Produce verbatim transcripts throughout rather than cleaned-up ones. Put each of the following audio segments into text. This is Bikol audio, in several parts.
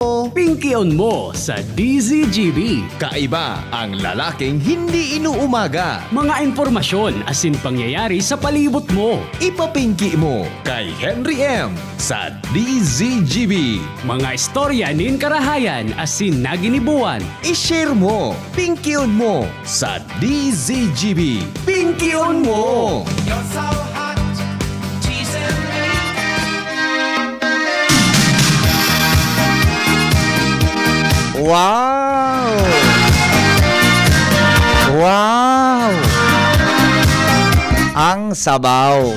Pingkion mo sa D Z G B. Kaiba ang lalaking hindi inuumaga. Mga impormasyon asin pangyayari sa palibot mo. Ipapingki mo kay Henry M sa D Z G B. Mga istorya nin karahayan asin naginibuan. I-share mo, pingkion mo sa D Z G B. Pingkion mo! You're so hot, teasing me. Wow! Wow! Ang sabaw.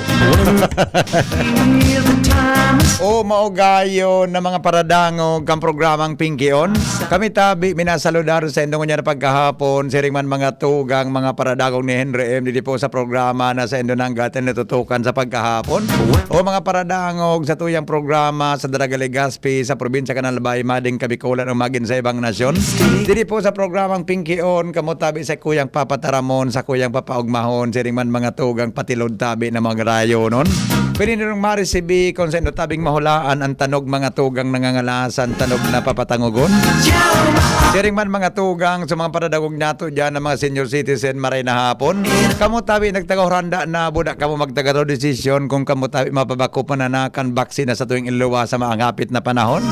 O maugayon na mga paradangog kan programang Pingkion. Kami tabi, minasaludar sa indong unya na pagkahapon, siring man mga tugang, mga paradangog ni Henry M, didi po sa programa na sa indo nanggatin natutukan sa pagkahapon. O mga paradangog sa tuyang programa sa Daraga, Legazpi, sa probinsya kan Albay, magin Kabikolan o magin sa ibang nasyon. Didi po sa programang Pingkion, kamo tabi sa kuyang papataramon, sa kuyang papaugmahon, siring man mga tugang patilod tabi na mga rayonon. Pwede nirong maresibi kung sa indo tabing mahulaan ang tanog mga tugang nangangalasan, tanog na papatangogon. Siring man mga tugang sa mga paradangog nato dyan na mga senior citizen, maray na hapon. Kamo tabi nagtagahuranda na, buda kamo magtagatao desisyon kung kamo tabi mapabako pananakan baksin na sa tuwing iluwa sa maanghapit na panahon.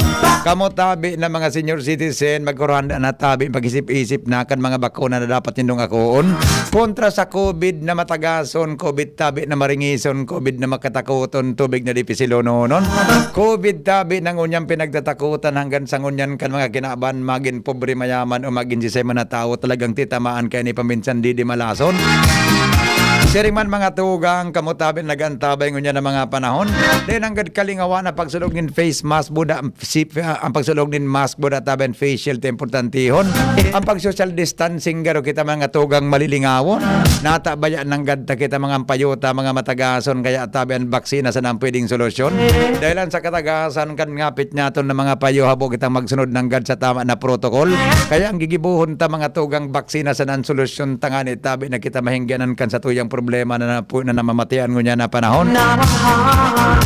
Kamo tabi na mga senior citizen, magkuranda na tabi, mag-isip-isip na kan mga bakuna na dapat nindong akoon kontra sa COVID na matagason, COVID tabi na maringison, COVID na makatakoton, tubig na di pisilononon. COVID tabi na ngunyan pinagtatakotan hanggang sa ngunyan kan mga kinaban, magin pobre mayaman o magin sisay man na tawo, talagang titamaan kaini paminsan di di malason. Siring man mga tugang, kamo tabi nagantabay ngunyan na mga panahon. Dai nanggad kalingawa na pagsulog nin face mask, buda si, ah, ang pagsulog nin mask, buda tabi an face shield ta importantehon. Ang pag-social distancing garo kita mga tugang malilingawon. Nata baya nanggad ta kita mga ampayota, mga matagason, kaya tabi an baksina sana ang pwedeng solusyon. Dahilan sa katagasan kan ngapit naton na mga payo, habo kitang magsunod nanggad sa tama na protocol. Kaya ang gigibohon ta mga tugang baksina sana ang solusyon tangani tabi na kita mahingganan kan satuyang problema na napu-, na namamatian ngunyan na panahon.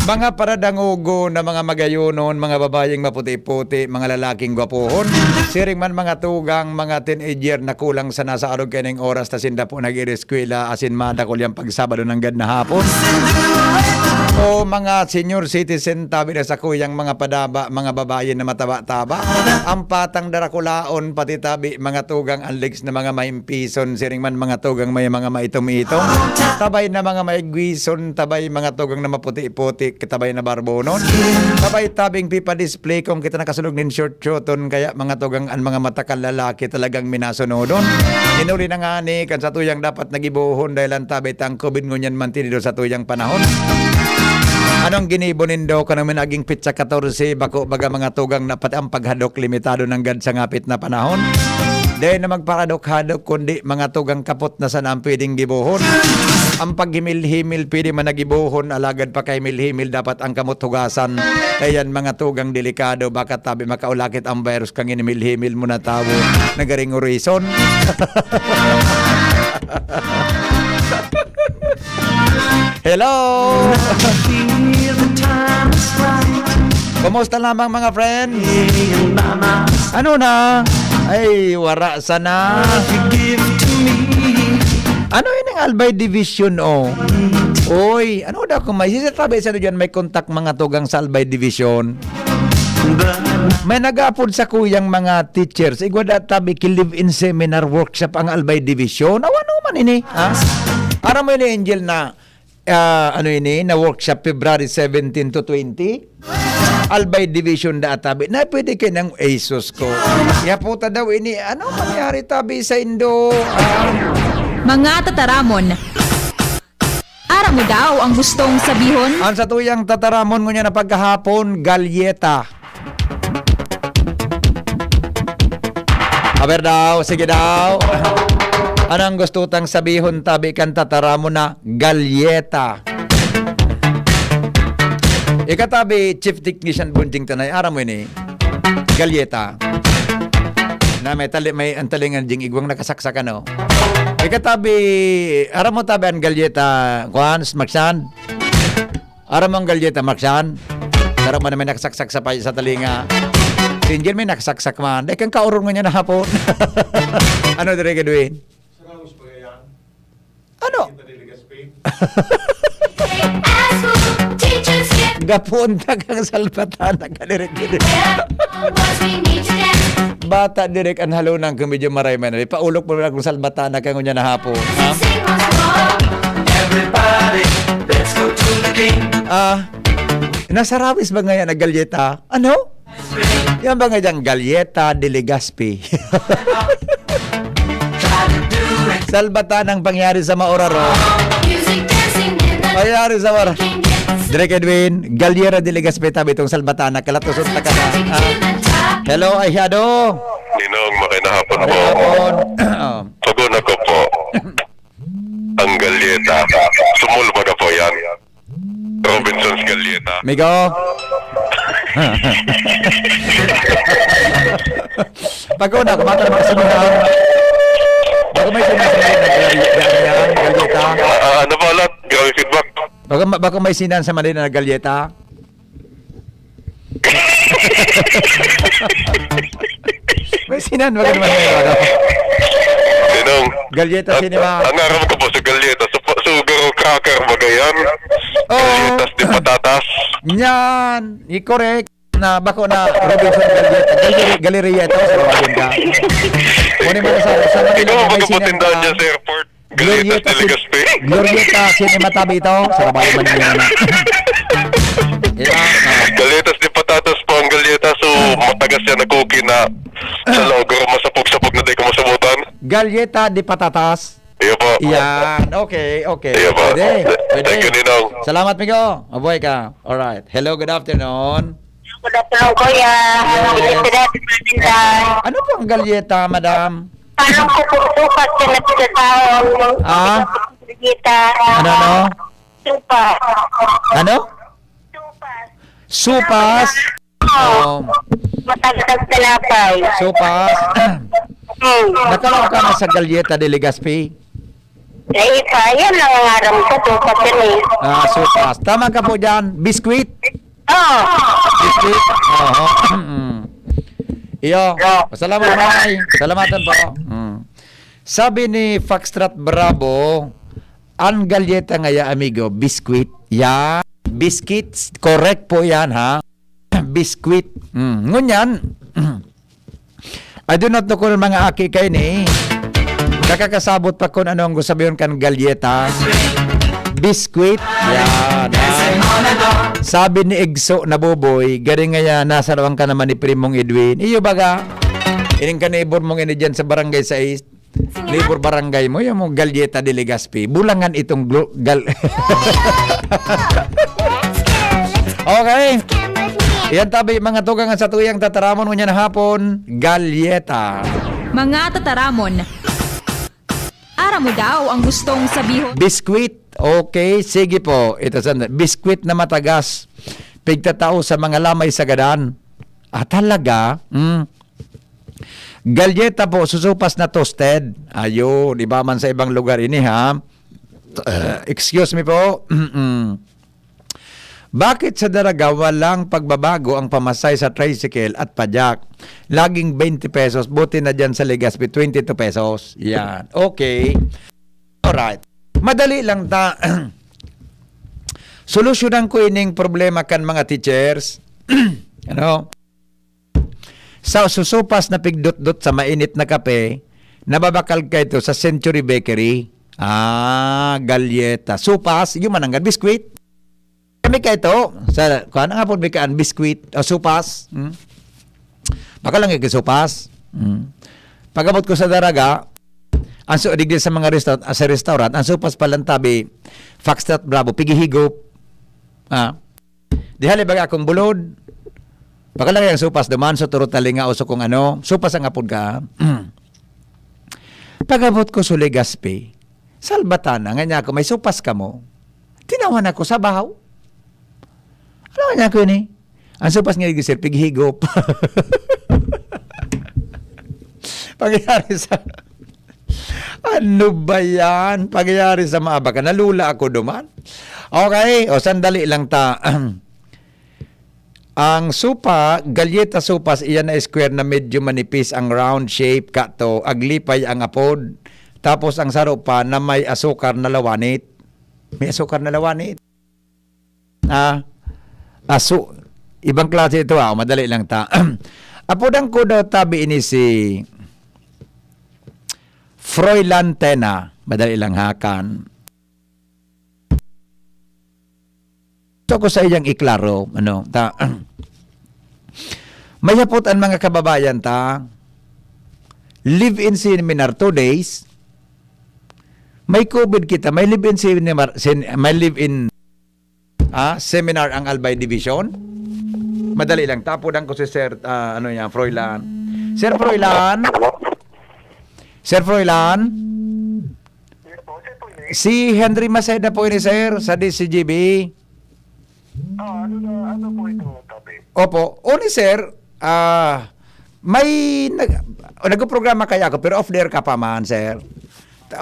Mga paradangogon na mga magayonon, mga babayeng maputi-puti, mga lalaking gwapohon. Siring man mga tugang, mga teenager na kulang sana sa arog kaining oras ta sinda po nag-ireskwela asin madakul yang pagsabado nanggad na hapon. O mga senior citizen, tabi na sa kuyang mga padaba, mga babayi na mataba-taba. Ang patang darakulaon, pati tabi, mga tugang anliks na mga maimpison, siring man mga tugang may mga maitom-itom. Tabay na mga maigwison, tabay mga tugang na maputi-puti, tabay na barbonon. Tabay tabing pipadisplay kung kita nakasulog nin short-shorton, kaya mga tugang an mga matakal lalaki talagang minasunodon. Inuli na ngani kan satuyang dapat nagibohon dahil ang tabi tang COVID ngunyan mantinido sa tuyang panahon. Anong ginibo nindo kanang minaging pitsa katorse, bako baga mga tugang na pati ang paghadok limitado nanggad sa ngapit na panahon? Dai na magpahadok-hadok, kundi mga tugang kapot na sana ang pwedeng gibohon. Ang paghimil-himil pwede man na gibohon, alagad pakahimil-himil dapat ang kamot hugasan. Kaya yan, mga tugang delikado, baka tabi makaulakit ang virus kang hinimil-himil mo na tawo na garing orison. Hello! Kumusta lamang, mga friend? Ano na? Ay, wara sana. Ano yun ang Albay Division, oh? Oy, ano daw kung may sisitabi sa dyan, may kontak mga tugang sa Albay Division? May nag-apod sa kuyang mga teachers, igwa da tabi ki live-in seminar workshop ang Albay Division. Awan naman ini, ha? Aram mo ini, Angel, na, ah, ano ini, na workshop February seventeen to twenty? Albay Division da tabi. Na pwede kayo ng asos ko. Yaputa daw ini, ano mangyari tabi sa Indo? Ah, Mga tataramon. Aram mo daw ang gustong sabihon? Ang satuyang tataramon ngunyan na pagkahapon, galyeta. Aber daw, sige daw. Anong gusto tang sabihon tabi kan tataramon na galyeta? Ikatabi, Chief Technician Bunjing Tanay, aram mo ini? Galyeta. Na may tali, may ang talingan ding igwang nakasaksak, ano? Ikatabi, aram mo tabi ang galyeta, kuan, Marshan? Aram mo ang galyeta, Marshan? Aram mo na may nakasaksak sa pay-, sa talinga. Angel, may nakasaksak man. Dai kang kaoron ngunyan na hapon. Ano dire, Edwin? Ano? Gapuon ta kang salbatana ka, Direk, Direk. Bata, Direk, an halonan ko medyo maray man. Ipaulok mo na kung salbatana ka ngunyan na hapon, ha? Ah, nasarawis ba ngayon na galyeta? Ano? Yan ba nga dyan? Galyeta de Legazpi. Salbatan ang pangyari sa Mauraro. Pangyari sa Mauraro. Direk Edwin, Galyera de Legazpi tabi itong Salbatan na kalatusot na ka na. Ah. Hello, Ahiado. Ninong, makinahapon po. Makinahapon. Oh. Tugon ako po. Ang galyeta. Sumol baga po yan. Robinson's Galyeta. Migo. Pag-una, kumata na mga sinihan. Baka may sinihan sa mga galyeta. Ah, ah, ano ba, Lat? Grabe feedback. Baka, ma- baka may sinan sa Manila na galyeta. May sinan, baka naman may ano. Ninong. Galyeta Ang, Cinema. ang aram ko po sa galyeta, sa pa- sugar o cracker ba yan? Oo. Galyetas de patatas. Yan, i-correct na bako na Robinson Galyeta. Galeri- Galerieta, sa Robinson ka. Kunin mo na sa, sa Manila, Ikaw, may sinan magkaputindahan ka. Dyan sa airport. Galyetas Glorieta de Cin-, Legazpi. Glorieta Cinema tabi ito. Sarabay man niya na. Ito, ah. Galyetas de patatas po ang galyeta. So, matagas yan na cookie na sa loob, pero masapog-sapog na di ko masabutan. Galyeta de patatas. Iyo po. Yan. Okay, okay. Iyo po. Pwede. Pwede. Thank you, Ninong. Salamat, Migo. Mabuhay ka. Alright. Hello, good afternoon. Good afternoon, Kuya. Hello. Good afternoon, Kuya. Ano po ang galyeta, madam? Parang kukusukat ka na sa tao. Ah? Galyeta. Ano, ano? Supas. Ano? Supas. Supas? Oo. Matagtag talapay. Supas. Hmm. Nakalaw ka na sa Galyeta de Legazpi? Eh, pa, yan lang ang aram ko, supas yan eh. Ah, supas. Tama ka po dyan. Biskwit? Oh. Biskwit? Oho. Mm. Iyo. Salamat, Nay. Salamatan po. Mm. Sabi ni Foxtrot Bravo, ang galyeta ngaya, amigo, biskwit. Yan. Biscuits. Correct po yan, ha? Biskwit. Mm. Ngunyan, I do not know kung mga aki kayo ni nakakasabot pa kung ano ang gusto sabihin kan galyeta. Biskwit. Yan, ha? Sabi ni Igso na Boboy, galing ngaya, nasarawan ka naman ni Primong Edwin. Iyo baga, ining kanibor mong ini dyan sa Barangay sais, neighbor barangay mo, yung mga Galyeta de Legazpi. Bulangan itong glo-, gal-, Okay. Yan tabi, mga tugang sa tuyang tataramon ngunyan hapon, Galyeta. Mga tataramon. Aram mo daw ang gustong sabihon? Biskwit. Okay, sige po. Ito sa biskwit na matagas. Pigtatao sa mga lamay sa gadan. Ah, talaga? Mm. Galyeta po, susupas na toasted. Ayun, iba man sa ibang lugar ini, ha? Uh, excuse me po. Mm-mm. Bakit sa Daraga walang pagbabago ang pamasay sa tricycle at padyak? Laging twenty pesos, buti na dyan sa Legazpi, twenty-two pesos. Yan. Okay. Alright. Madali lang ta. Solusyonan ko ining problema kan mga teachers. Ano? Sa susupas na pigdot-dot sa mainit na kape, nababakal ka ito sa Century Bakery. Ah, galyeta. Supas, yung mananggad, biskwit. Kami ka ito, sa, kuha na nga po, may kaan, biskwit, o supas. Hmm? Baka lang yung supas. Hmm. Pag-abot ko sa Daraga, ang su-, digdi sa mga restaurant, ah, sa restaurant, ang supas palang tabi, Foxtrot Bravo, pigihigop. Ah. Di hali baga akong bulod. Pakalaki ang supas duman, so turot na lingaw, so kung ano, supas ang apod ka. Pag-abot ko sa Legazpi, salbatan na, nga niya ako, may supas ka mo. Tinawan ako sa bahaw. Ano nga niya ako ini? Ang supas nga, sir, pighigop. Pangyayari sa Ano ba yan? Pangyayari sa mga baka. Nalula ako duman. Okay, o sandali lang ta. Ang supa, galleta supas, iyan na square na medyo manipis ang round shape, kato, aglipay ang apod. Tapos ang saro pa na may asukar na lawanit. May asukar na lawanit. Ah, asu-, ibang klase ito, ah. Madali lang ta. Apodan ko daw tabi ini si Froilan Tena. Madali lang, ha, kan. Gusto ko sa iyang iklaro, ano, ta, may hapot ang mga kababayan ta, live-in seminar, two days, may COVID kita, may live-in seminar, sen-, may live-in, ah, seminar ang Albay Division? Madali lang, tapudan ko si Sir, ah, ano yan, Froilan. Sir Froilan? Sir Froilan? Si Henry Maceda po ini, sir, sa D C G B. Ah, ano na, ano po ito, tabi? Opo. Oni, sir, ah, may nag-, nagprograma kaya ako, pero off the air ka pa man, sir.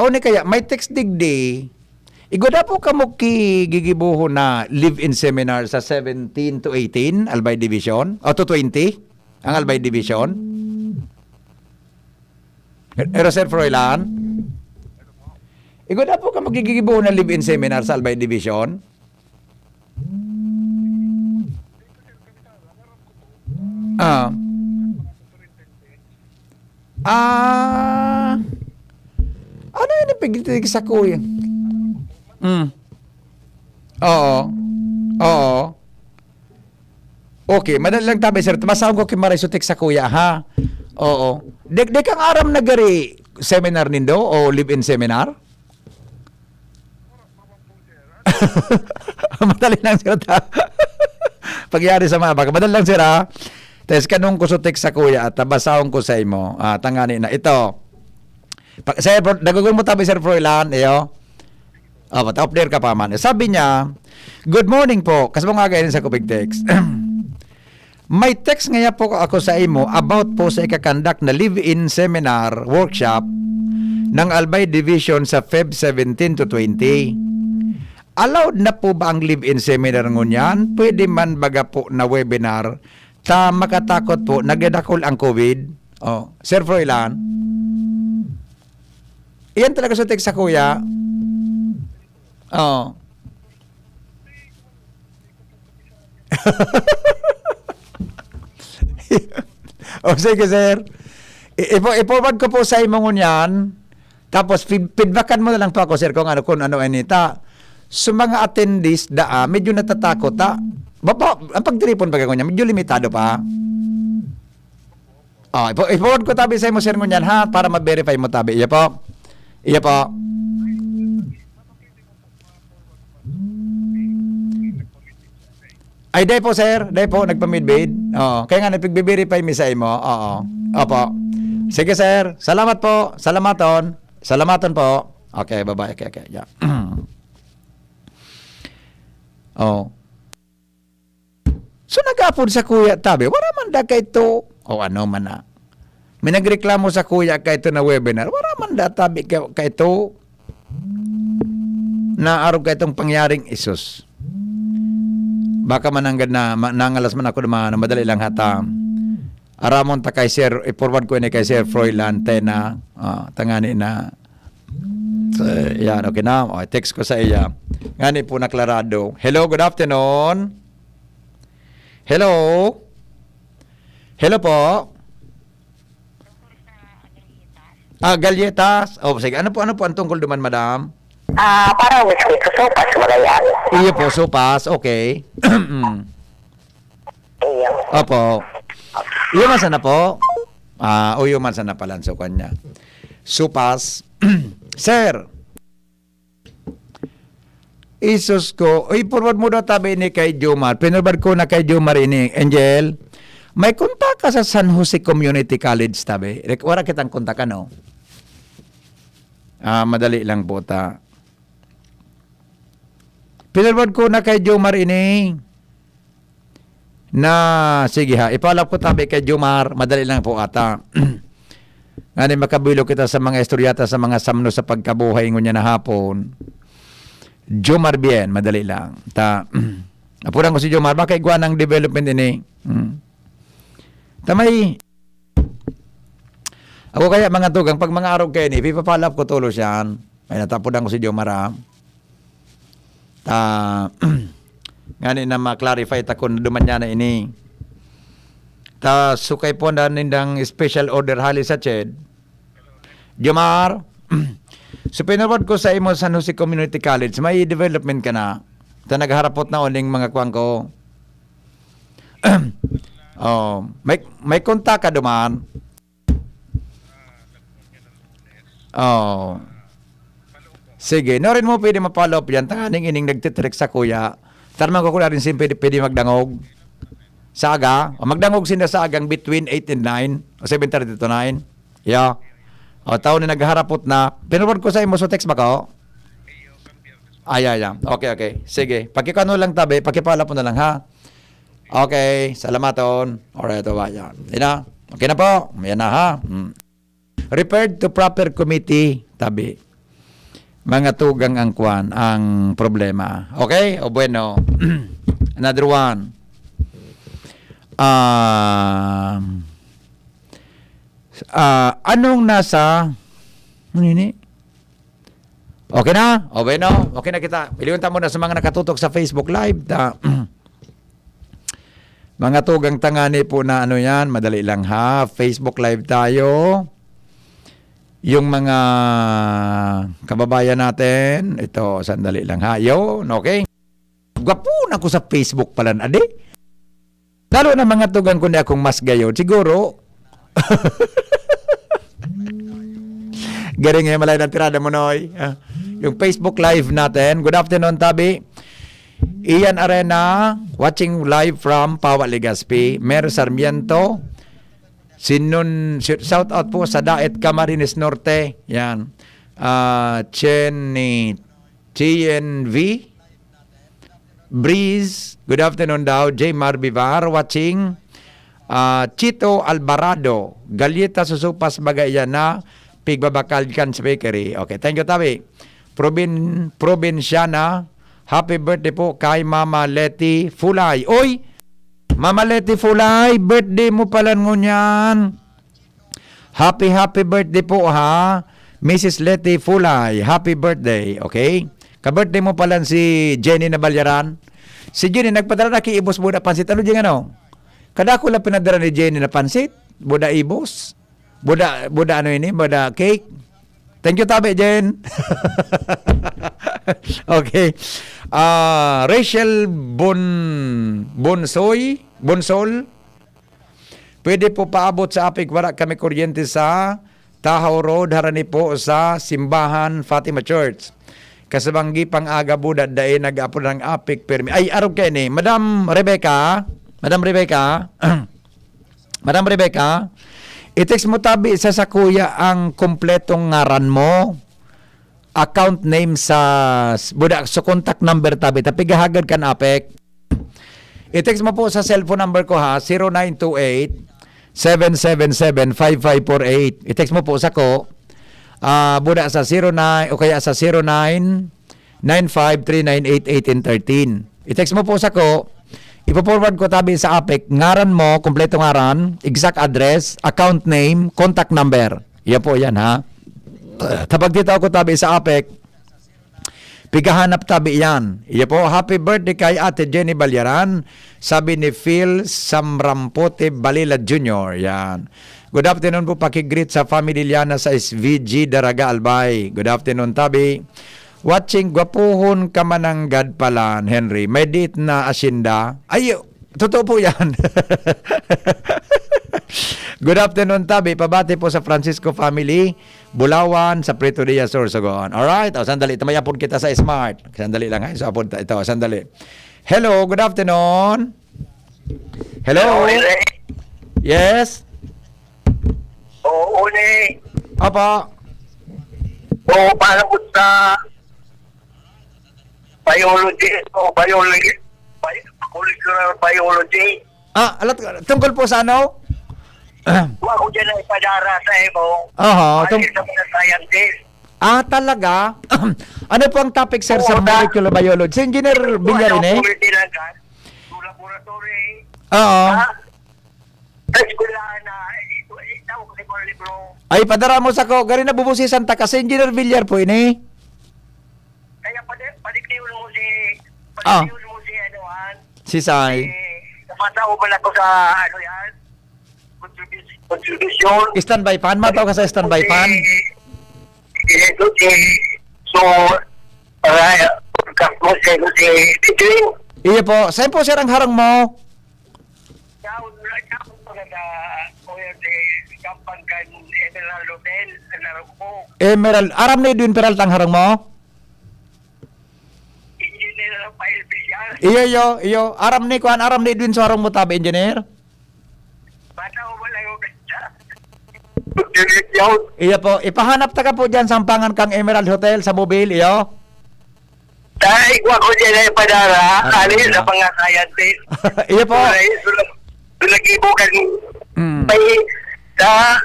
Oni kaya, may text digdi. Igwa daw po kamo ki gigibohon na live-in seminar sa seventeen to eighteen, Albay Division? O, to twenty? Ang Albay Division? Pero, Sir Froilan? Igwa daw po kamo gigigibohon na live-in seminar sa Albay Division? Ah. Ah. Ano yun ang pagdating sa kuya? Mm. Oo. Oo. Okay, madali lang tabi, sir. Basahon ko ki Maray Sutik sa kuya, ha? Oo. Di, di kang aram na gari seminar nindo o live-in seminar? Madali lang, sir, ta. Pagyari sa mga baka. Madali lang, sir, ha? Tes kanong ko sutik sa kuya at basahon ko sa imo. Ah, tangani na. Ito. Pa, sir, bro, dagogon mo tabi, Sir Froilan, iyo. Oh, but up there ka pa man. Sabi niya, "Good morning po." Kas mga ganyan sa kubig text. "May text ngaya po ako sa imo about po sa ikakandak na live-in seminar workshop ng Albay Division sa Feb seventeen to twenty. Allowed na po ba ang live-in seminar ngunyan? Pwede man baga po na webinar? Ta makatakot po, nagdadakul ang COVID." Oh, Sir Froilan? Iyan talaga sa text sa kuya. Oh. O, sige, sir. I-, ipo-, i-forward ko po sa imo ngunyan. Tapos, feed-, feedbackan mo na lang po ako, sir, kung ano, kung ano, anita. Sa mga attendees, daa, medyo natatakot, ha? Baba, ang pagtiripon baga ngunyan, medyo limitado pa. Oh, ipo-, i-forward ko tabi sa imo, sir, ngunyan, ha, para ma-verify mo tabi. Iya po. Iya po. Ay, dai po, sir. Dai po, nagpamidbid. Oo. Kaya nga, nagpagbe-verify mi sa imo. Oo. Opo. Sige, sir. Salamat po. Salamaton. Salamaton po. Okay, bye-bye. Okay, okay. Yeah. Oh. So, nag-apod sa kuya tabi, "Wala man da kaito." O ano man na. May nagreklamo sa kuya kaito na webinar, "Wala man da tabi ka-, kaito." Na arog kaitong pangyaring isus. Baka mananggad na, ma-, nangalas man ako naman, madali lang hata. Aramon ta kay Sir, i-forward ko ini kay Sir Froilan Tena. Ah, tangani na. So, yan, okay na. O, text ko sa iya. Ngani po naklarado. Hello, good afternoon. Hello? Hello po? Ah, galletas. Oh, sige. Ano po, ano po ang tungkol duman, madam? Ah, para whisky. Supas, magayan. Iyo po, supas. Okay. Mm. Iyo. Opo. Iyo man sana po. Ah, uyo man sana pala ang sukan niya. Supas. Sir. Isus ko. Uy, forward mo daw tabi ni kay Jomar. Pinurwad ko na kay Jomar ini. Angel, may kontak ka sa San Jose Community College, tabi. Rek-, wala kitang kontak, ano? Ah, madali lang po ta. Pinurwad ko na kay Jomar ini. Na, sige ha, ipalap ko tabi kay Jomar, madali lang po ata. Ngani makabilo kita sa mga istorya ta sa mga samno sa pagkabuhay ngunyan na hapon. Jomar Bien, madali lang. Ta, apuran ko si Jomar, baka igwa ng development ini. Hmm. Tamay, ako kaya, mga tugang, pag mga arog kaini, ipipapalap ko tulos yan. Ay, natapodan ko si Jomar, ah. Ta, ngani na ma-clarify ta kun duman niya na ini. Ta, sukay po na nindang special order hali sa CHED. Jomar, so pinurwad ko sa imo San Jose Community College, may development ka na. Ta nagharapot na uning mga kuwan ko. Oh, may, may kontak ka duman. Oh. Sige, no rin mo pwede ma-follow up yan. Tanganing ining nagtitrek sa kuya. Tarman ko kung rin sin pwede, pwede magdangog. Sa aga, o magdangog sinda sa agang between eight and nine o seven thirty to nine. Yeah. O, tao na nagharapot na. Pinurwad ko sa imo, so text ba ko? Ay, ay, ay. Okay, okay. Sige. Pakikano lang tabi, pakipala po na lang, ha? Okay, salamaton. Alright, o, yan. Yan na. Okay na po. Yan na, ha? Hmm. Referred to proper committee, tabi. Mga tugang ang kwan, ang problema. Okay? O bueno. Another one. Um, ah, anong nasa, ano ini? Okay na? O bueno, okay na kita. Piliwan ta muna sa mga nakatutok sa Facebook Live. Ta, mga tugang tangani po na ano yan, madali lang ha. Facebook Live tayo. Yung mga kababayan natin, ito, sandali lang ha. Yun, okay. Gwapo na ko sa Facebook pala, adi. Lalo na mga tugang kundi akong mas gayod. Siguro, garing eh, malay na tirada mo, Noy. Ah, yung Facebook Live natin. Good afternoon, Tabi. Ian Arena, watching live from Pawa, Legazpi. Mer Sarmiento, Sinun, shout out po sa Daet, Camarines Norte. Yan. Ah, Chen ni T N V. Breeze, good afternoon daw. J Mar Vivar, watching. Ah, Chito Alvarado, Galleta Susupas, bagay yan na pigbabakal kan sa bakery. Okay, thank you, Tabi. Probin-, Probinsyana, happy birthday po kay Mama Leti Fulay. Oy! Mama Leti Fulay, birthday mo pala ngunyan. Happy, happy birthday po, ha, Missus Leti Fulay. Happy birthday, okay? Ka-birthday mo pala si Jenny Nabalyaran. Si Jenny, nagpadara na ki Ibos Buda Pansit. Ano dyan, ano? Kadako lang pinadara ni Jenny na pansit. Buda Ibos. Buda, Buda ano ini? Buda cake. Thank you, Tabi, Jen. Okay. Ah, Rachel Bon-, Bonsoy, Bonsol. Pwede po paabot sa Apik, wala kami kuryente sa Tahaw Road, harani po sa Simbahan Fatima Church. Kasabanggi pang aga buda, dai nag-apod ng Apik permi. Ay, arog kayo ni Madam Rebecca. Madam Rebecca. Madam Rebecca, i-text mo tabi sa sakuya ang kompletong ngaran mo, account name sa s-, buda, so contact number tabi, ta pigahagad kan Apek. I-text mo po sa cellphone number ko ha, zero nine two eight, seven seven seven, five five four eight. I-text mo po sa ko, ah, buda sa zero nine o kaya sa zero nine nine five three nine eight eighteen thirteen. I-text mo po sa ko, ipo-forward ko tabi sa Apek, ngaran mo, kompleto ngaran, exact address, account name, contact number. Iya po yan, ha? Kapag dito ako tabi sa Apek, pigahanap tabi yan. Iya po, happy birthday kay Ate Jenny Balyaran, sabi ni Phil Samrampote Balila Junior. Yan. Good afternoon po, pakigreet sa family Liana sa S V G Daraga, Albay. Good afternoon, tabi. Watching, gwapuhon ka mananggad palan, Henry. May diit na asyenda. Ay, totoo po yan. Good afternoon, tabi. Pabati po sa Francisco family, Bulawan, sa Prieto Diaz, Sorsogon. Alright, o, sandali. Ito, may apod kita sa Smart. Sandali lang, ha. So, apod ta-, ito, sandali. Hello, good afternoon. Hello? Hello, Rene. Yes? Oo, Rene. Opo. Oo, para po sa biology, o biology, bi-, molecular biology. Ah, alat, tungkol po sa ano? Wa ko dyan na ipadara sa imo. Aha, Ano tung- sa mga scientist? Ah, talaga? Ano po ang topic, sir, sa Oo, ta- molecular biology? Si Engineer Oo, Villar, ang ini? Committee lang ka. Laboratory. Oo. Ha? Sa eskwelahan na, eh, ito, eh, tawag ko sa mga libro. Ay, padara mo sa ko. Gari na bubusisan ta kasi Engineer Villar po ini. Kaya padi-, padiktiyon mo si, Ah. padiktiyon mo si ano, han? Si Sai. Eh, napatao man ako sa ano yan? Contribution. Contribution. Standby fan. Mataw ka sa standby fan. Eh, eh, eh, so, para, kasi, kasi, Iyo po. Saan po, sir, ang harong mo? Down, down pa na sa, kuya, si Kampang kan Emerald Hotel, sa Narugbo. Emerald. Aram ni Edwin Peralta ang harong mo? Engineer Rafael Villar. Iyo, iyo, iyo. Aram ni kuan, aram ni Edwin sa harong mo tabi, engineer? Bata ko wala yung kanta. Engineer Yaw. Iyo po. Ipahanap ta ka po dyan sa ampangan kang Emerald Hotel sa Mobile, iyo. Tay, igwa ko dyan ay padara, Ah, ali yeah. sa mga scientist. Iyo po. Ay, sulag-, sulagibo kan Mm. may sa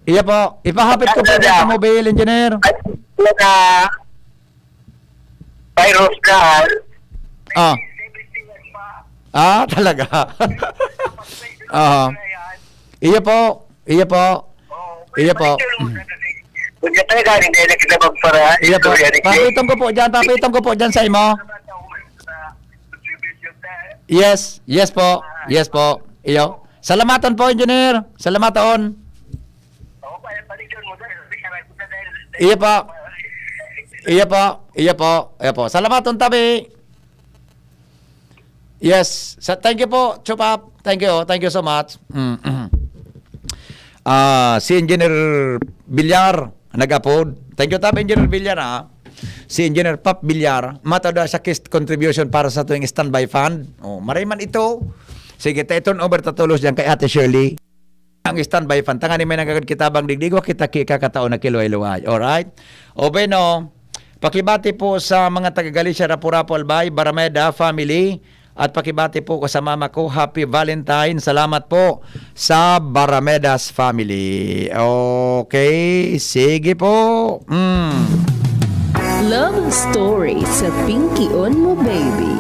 Iyo po. Ipahapit ko po Sa dyan sa dada. Mobile, engineer. Ay, naka virus na. Ah. Ah, talaga? Ah. Iyo po. Iyo po. Iyo po. Kung dyan tayo galing, dahil na kita magpara, Iyo po. istorya ni Jay. Papitong ko po dyan, papitong ko po dyan sa imo. Yes, yes po. Yes po. Iyo. Salamaton po, engineer. Salamaton. Iyo po. Iyo po. Iyo po. Iyo po. Salamaton tabi. Yes. Sa, thank you po, Chupap. Thank you. Thank you so much. Mm, mm. Ah, si Engineer Villar nag-upload. Thank you, tabi, Engineer Villar, ha. Si Engineer Pap Villar, matao daw sa kis-, contribution para sa tuwing standby fund. Oh, maray man ito. Sige, ta turn over ta tolos diyan kay Ate Shirley. Ang standby fund. Tangani may nanggagad kita bang digdig, wa kita ki-, kakatao na kiluway-luway. Alright? O, bueno, pakibati po sa mga taga Galicia, Rapu-Rapu, Albay, Barameda family, at pakibati po ko sa mama ko, Happy Valentine. Salamat po sa Baramedas family. Okay, sige po. Mm. Love story sa Pinky on Mo Baby.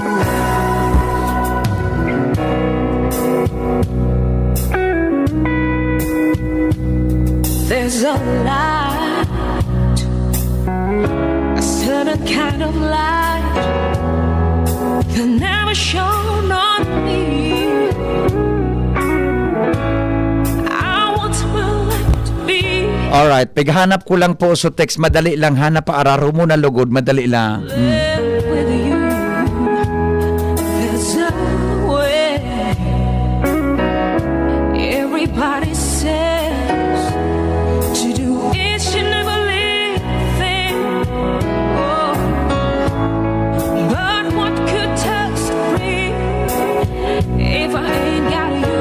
There's a light, a certain kind of light that never shone on me. I want my life to be Alright, pighanap ko lang po sa text. Madali lang, hanap pa, araro mo na lugod. Madali lang. Mm. With you, there's a way. Everybody says to do each and every little thing. Oh. But what could touch the spring if I ain't got you?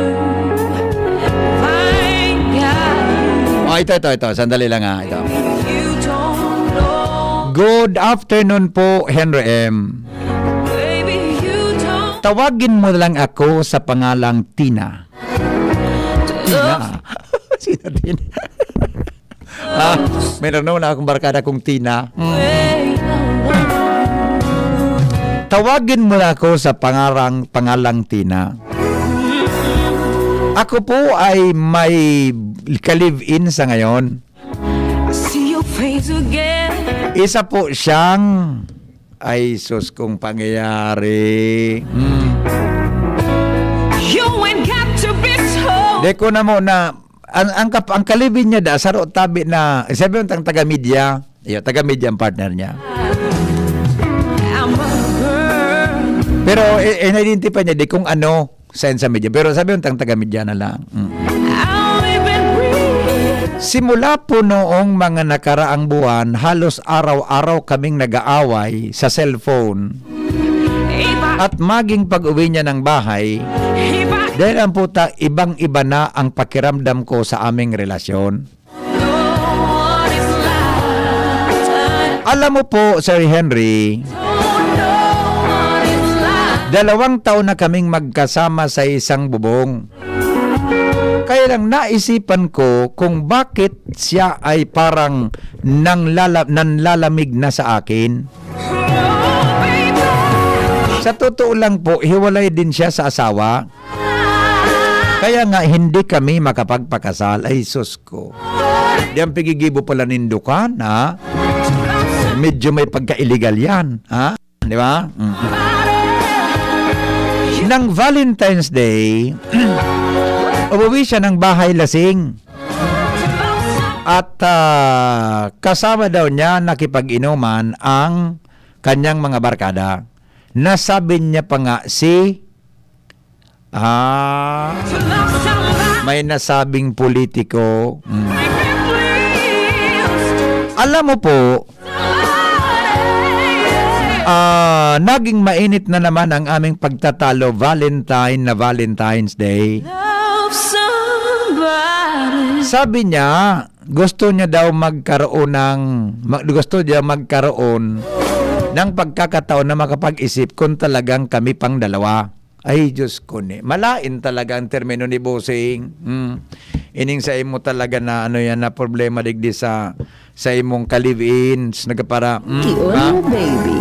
If I ain't got you. Oh, ito, ito, ito. Sandali lang, ah. Ito. You don't know. Good afternoon po, Henry M. Baby, you don't Tawagin mo lang ako sa pangalang Tina. Tina. Sino Tina? Ah, meron na akong barkada kong Tina. Mm. Tawagin mo na ako sa pangarang, pangalang Tina. Ako po ay may ka-live-in sa ngayon. I see your face again. Isa po siyang, ay, sus, kung pangyayari. Mm. You ain't got to be so Di ko na mo na, ang, ang, kap-, ang ka-live-in niya da, saro tabi na, sabi mo, tang taga-media. Iyo, taga-media ang partner niya. I'm a girl. Pero, eh, eh, na-identify niya, di kung ano, sa, sa media. Pero sabi mo, tang taga-media na lang. Mm. I'll even breathe. Simula po noong mga nakaraang buwan, halos araw-araw kaming nag-aaway sa cellphone. If I, At maging pag-uwi niya ng bahay, if I dahil lang po ta, ibang-iba na ang pakiramdam ko sa aming relasyon. Alam mo po, Sir Henry, dalawang taon na kaming magkasama sa isang bubong. Kaya lang naisipan ko kung bakit siya ay parang nanglala-, nanlalamig na sa akin. Sa totoo lang po, hiwalay din siya sa asawa. Kaya nga, hindi kami makapagpakasal. Ay, sus ko. Di ang pigigibo pala nindukan, ha? Medyo may pagka-illegal yan, ha? Di ba? Mm. Nang Valentine's Day, umuwi siya ng bahay lasing. At, ah, kasama daw niya nakipag-inuman ang kanyang mga barkada. Nasabi niya pa nga si, ah, may nasabing politiko. Mm. Alam mo po, ah, naging mainit na naman ang aming pagtatalo Valentine na Valentine's Day. Sabi niya, gusto niya daw magkaroon ng, ma-, gusto niya magkaroon ng pagkakataon na makapag-isip kung talagang kami pang dalawa. Ay, Diyos ko ni. Malain talaga ang termino ni Bossing. Mm. Ining sa imo talaga na, ano yan, na problema digdi sa, sa imong ka-live-ins, nagpara-, mm, Ki ha? Ono, baby.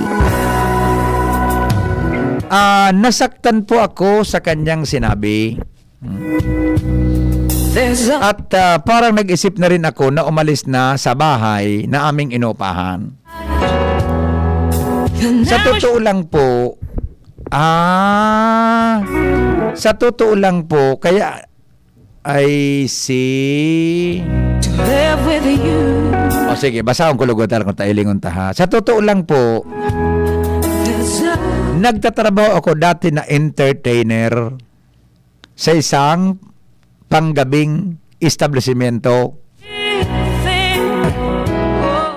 Ah, nasaktan po ako sa kanyang sinabi. Mm. At, ah, parang nag-isip na rin ako na umalis na sa bahay na aming inupahan. Sa totoo lang po, ah, sa totoo lang po, kaya, I see. O sige, basahon ko lugod, alam ko, tailingon ta, ha. Sa totoo lang po, nagtatrabaho ako dati na entertainer sa isang panggabing establisimento.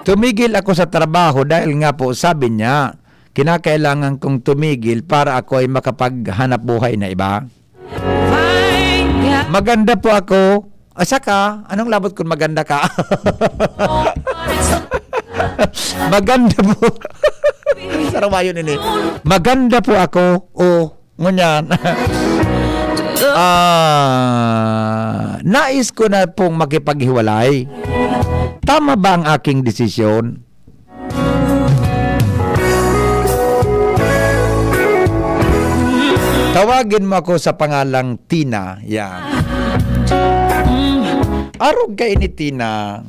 Tumigil ako sa trabaho dahil nga po, sabi niya, kinakailangan kong tumigil para ako ay makapaghanap buhay na iba. Maganda po ako. Asa ka? Anong labot kung maganda ka? Maganda po. Sarawayon ini. Maganda po ako. Oh, ngunyan. Ah, nais ko na pong makipaghiwalay. Tama ba ang aking desisyon? Tawagin mo ako sa pangalang Tina. Yan. Arog ka ini, Tina.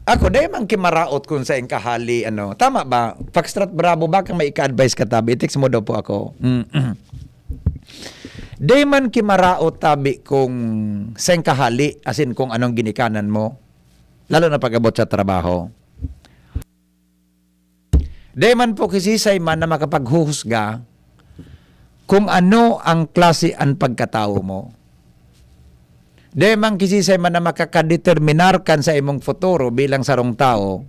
Ako, dai man kimaraot kung sa kahali, ano. Tama ba? Foxtrot Bravo, baka may ika-advise ka, tabi. I-text mo daw po ako. Mm. Dai man kimaraot, tabi, kung sa kahali, as in, kung anong ginikanan mo. Lalo na pag-abot sa trabaho. Dai man po kisisay man na makapaghuhusga kung ano ang klase an pagkatawo mo. Dai man kisisay man na makakadeterminar kan sa imong futuro bilang sarong tawo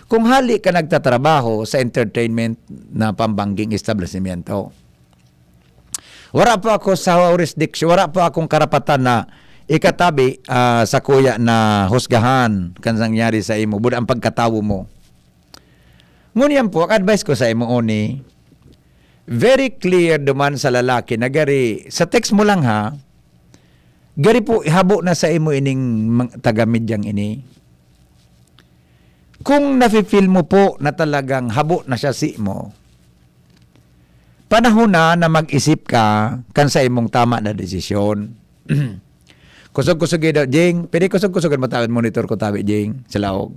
kung hali ka nagtatrabaho sa entertainment na pambangging establisimento. Wara po ako sa jurisdiction, wara po akong karapatan na ikatabi, ah, sa kuya na husgahan kan nangyari sa imo, buda ang pagkatawo mo. Ngunyan po, ang advice ko sa imo, Oni, very clear duman sa lalaki na gari, sa text mo lang ha, gari po, ihabo na sa imo ining mang-, taga-medyang ini. Kung nafe-feel mo po na talagang habo na siya si mo, panahon na na mag-isip ka kan sa imong tama na desisyon. Kusog-kusog daw, Jing. Pwede kusog-kusog ang matawid monitor ko, tabi, Jing, sa laog.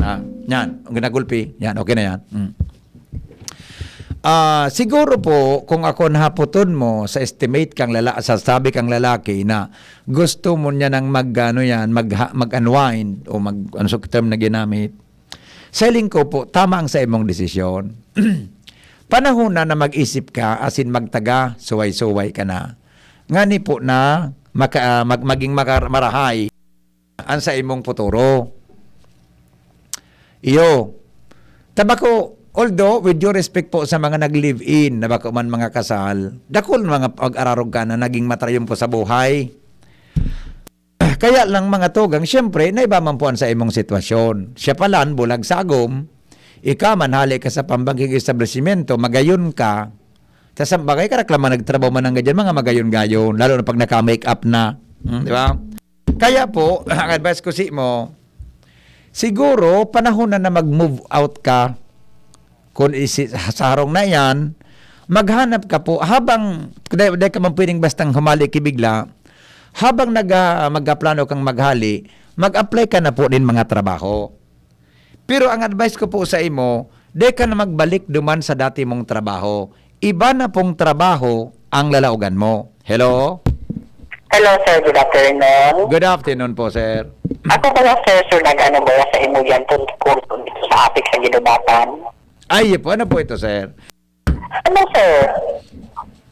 Ah, yan. Ang ginagulpi. Yan, okay na yan. Mm. Ah, siguro po, kung ako nahapoton mo sa estimate kang lala-, sa sabi kang lalaki na gusto mo niya nang mag, ano yan, mag, mag-unwind o mag, ano sa term na ginamit, sa hiling ko po, tama ang sa imong desisyon. Panahon na na mag-isip ka, asin magtaga, suway-suway ka na. Ngani po na maka-, mag-, maging makar-, marahay ang sa imong futuro. Iyo. Tabako, although, with due respect po sa mga nag-live-in, na bako man mga kasal, dakul mga pag-ararog ka na naging matrayon po sa buhay. Kaya lang, mga tugang, siyempre, naiba man po ang sa imong sitwasyon. Siya palan, bulag sagom, ika man, hali ka sa pambangging establishmento, magayon ka, tas ang bagay, karak lamang nagtrabaho man ang ganyan, mga magayon-gayon, lalo na pag naka-make up na. Hmm, di ba? Kaya po, ang advice ko si mo, siguro, panahon na na mag-move out ka. Kung isi-, sa harong na yan, maghanap ka po, habang, dai, dai ka man pwedeng bastang humali ki bigla, Habang nag-, ah, magkaplano kang maghali, mag-apply ka na po nin mga trabaho. Pero ang advice ko po sa imo, di ka na magbalik duman sa dati mong trabaho. Iba na pong trabaho ang lalaogan mo. Hello? Hello, sir. Good afternoon. Good afternoon po, sir. Ako pala, sir, sir, nag-ano ba sa imo yan tungkol dito sa apik sa ginubatan? Ay, po, ano po ito, sir? Ano, sir?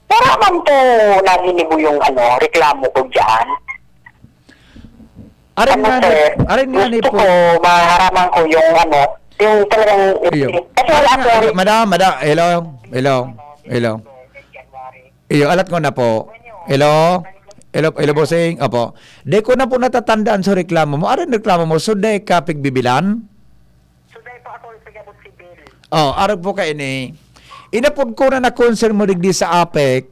Para man po naginibo yung ano, reklamo ko dyan. Arin Ano, nga ni, sir? arin nga ni Gusto po. ko, maharaman ko yung ano, yung talagang... Iyo. Kasi wala Arin nga, akong... madam, madam, hello, hello, hello. Iyo, alat ko na po. Hello? Hello, hello, bossing? Opo. Di ko na po natatandaan sa reklamo mo. Arin reklamo mo, so di ka pigbibilan? Suday po ako sa gabot si Bill. Oh, arog po ka ini. Inapod ko na na concern mo digdi sa apek.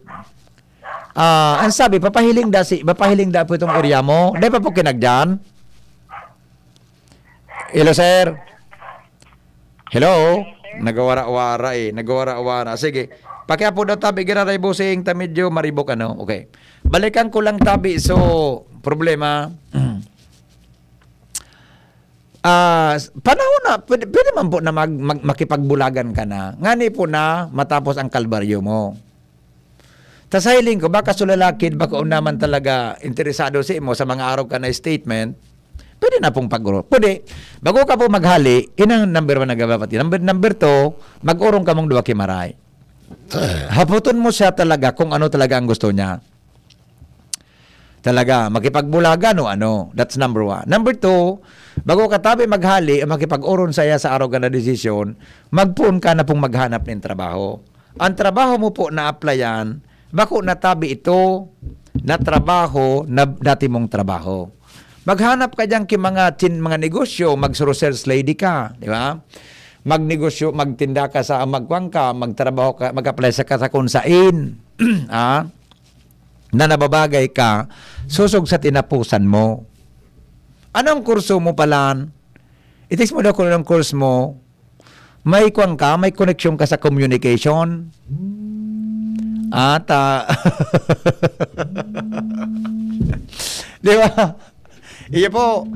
Ah, ang sabi, papahiling da si, papahiling da po itong area mo. Di pa po kinagdan? Hello, sir. Hello? Nagawara-wara eh. Nagawara-wara. Sige. Pakiapo daw tabi, giraray busing, ta medyo maribok ano. Okay. Balikan ko lang tabi. So, problema. Ah, s- panahon na, pwede, pwede man po na mag, mag, makipagbulagan ka na. Ngani po na matapos ang kalbaryo mo. Ta sa hiling ko, baka sulalakid, baka naman talaga interesado si mo sa mga araw ka na statement, pwede na pong pag-uro. Pwede, bago ka po maghali, inang number one na gabapati. Number, number two, mag-urong ka mong duwa kimaray. Haputon mo siya talaga kung ano talaga ang gusto niya. Talaga, makipagbulagan o ano. That's number one. Number two, bago ka tabi maghali o makipag-oron saya sa araw ka na desisyon, magpoon ka na pong maghanap ng trabaho. Ang trabaho mo po na applyan, bako na tabi ito na trabaho na dati mong trabaho. Maghanap ka diyan ki mga chin, mga negosyo, mag-sales lady ka, di ba? Magnegosyo, magtinda ka sa magkuan ka, magtrabaho ka, mag-apply sa ka sa kung sain. Ah? Na nababagay ka, sosog sa tinapusan mo. Anong kurso mo palan? Itis mo daw kung anong course mo. May kuan ka, may connection ka sa communication. Ata. Di ba? Iyo po.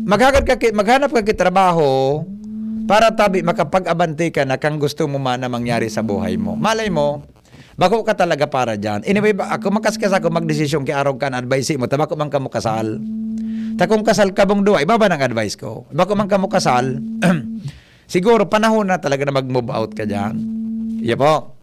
Maghagad ka ki, maghanap ka ki trabaho para tabi makapag-abante ka na kang gusto mo man na mangyari sa buhay mo. Malay mo, bako ka talaga para diyan. Anyway, ba, ako makaskas ako magdesisyon ki arog kan advice mo, ta bako man kamo kasal. Ta kung kasal ka bong duwa, iba ba nang advice ko? Bako man kamo kasal, siguro panahon na talaga na mag-move out ka diyan. Iyo po.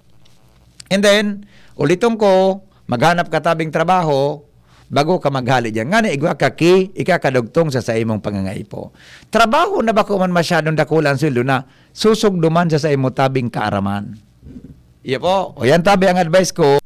And then, uliton ko, maghanap ka tabing trabaho, bago ka maghali diyan. Ngani, igwa ka ki, ikakadugtong sa saimong pangangaipo. Trabaho na bako man masyadong dakula ang sweldo na, susugdo man sa saimo tabing kaaraman. Iyo po. O yan tabi ang advice ko.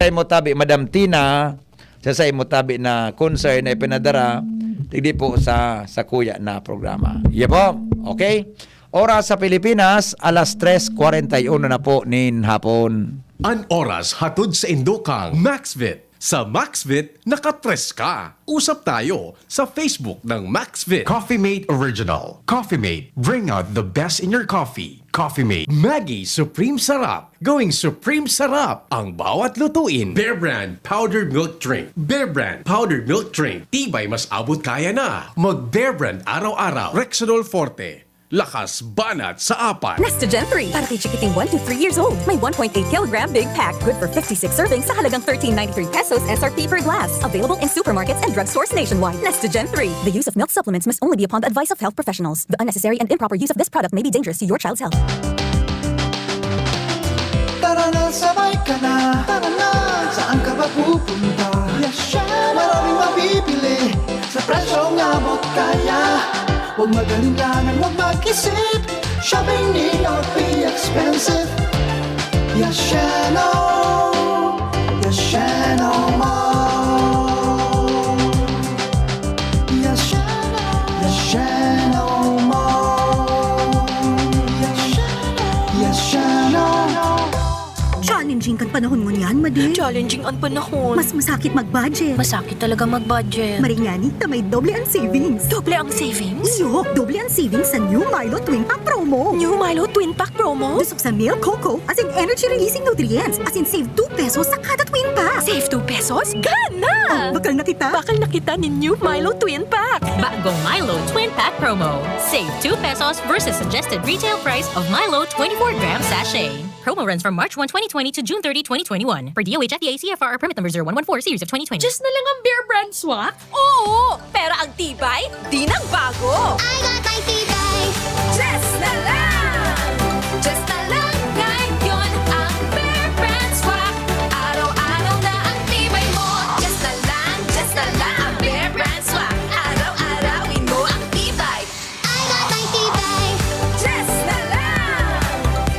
Sa imo tabi, Madam Tina, sa sa imo tabi na concern na ipinadara, digdi po sa, sa kuya na programa. Iyo po. Okay? Oras sa Pilipinas, alas tres kwarenta y uno na po nin hapon. An oras hatod sa indokang Maxvit. Sa Maxvit, nakatres ka. Usap tayo sa Facebook ng Maxvit. Coffee Mate Original. Coffee Mate, bring out the best in your coffee. Coffee Mate. Maggi Supreme Sarap. Going Supreme Sarap ang bawat lutuin. Bear Brand Powdered Milk Drink. Bear Brand Powdered Milk Drink. Tibay mas abot kaya na. Mag Bear Brand araw-araw. Rexidol Forte. Lakas banat sa apat. Nestogen three para kay chikiting one to three years old. May one point eight kilogram big pack. Good for fifty-six servings sa halagang thirteen ninety-three pesos S R P per glass. Available in supermarkets and drugstores nationwide. Nestogen three. The use of milk supplements must only be upon the advice of health professionals. The unnecessary and improper use of this product may be dangerous to your child's health. Tara na, sabay ka na. Tara na, saan ka ba pupunta? Yasha! Maraming mabibili sa presyong abot kaya. Huwag mag-alinlangan, huwag mag-isip. Shopping need not be expensive. Yashano, Yashano Mall. Yashano, Yashano Mall. Yashano, Yashano. Siya nin Challenging kan panahon ngunyan, Madi. Challenging an panahon. Mas masakit mag-budget. Masakit talaga mag-budget. Maringani ta may doble ang savings. Doble ang savings? Iyo, doble ang savings sa new Milo Twin Pack Promo. New Milo Twin Pack Promo? Dusok sa milk, cocoa, as in energy-releasing nutrients, as in save two pesos sa kada Twin Pack. Save two pesos? Gana! Oh, bakal na kita! Bakal na kita nin new Milo Twin Pack! Bagong Milo Twin Pack Promo. Save two pesos versus suggested retail price of Milo twenty-four gram sachet. Promo runs from March one, twenty twenty to June thirty, twenty twenty-one. Per D O H F D A C F R or permit number zero one one four series of twenty twenty. Just na lang ang Bear Brand Swak? Oo! Pero ang tibay, di nagbago! I got my tibay! Just na lang! Just na lang ngayon ang Bear Brand Swak. Araw-araw na ang tibay mo. Just na lang, just na lang ang Bear Brand Swak. Araw-arawin mo ang tibay. I got my tibay. Just na lang!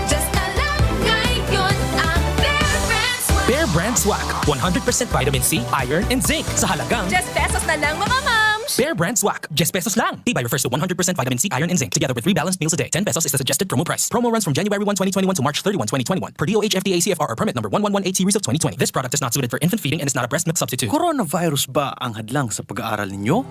Just na lang ngayon ang Bear Brand Swak. Bear Brand Swak, one hundred percent vitamin C, iron, and zinc sa halagang Just pesos na lang, mga mams! Bear Brand Swak, just pesos lang. Tibay refers to one hundred percent vitamin C, iron, and zinc, together with three balanced meals a day. Ten pesos is the suggested promo price. Promo runs from January one, twenty twenty-one to March thirty-one, twenty twenty-one, per D O H F D A C F R or permit number one one one eight series of twenty twenty. This product is not suited for infant feeding and is not a breast milk substitute. Coronavirus ba ang hadlang sa pag-aaral ninyo?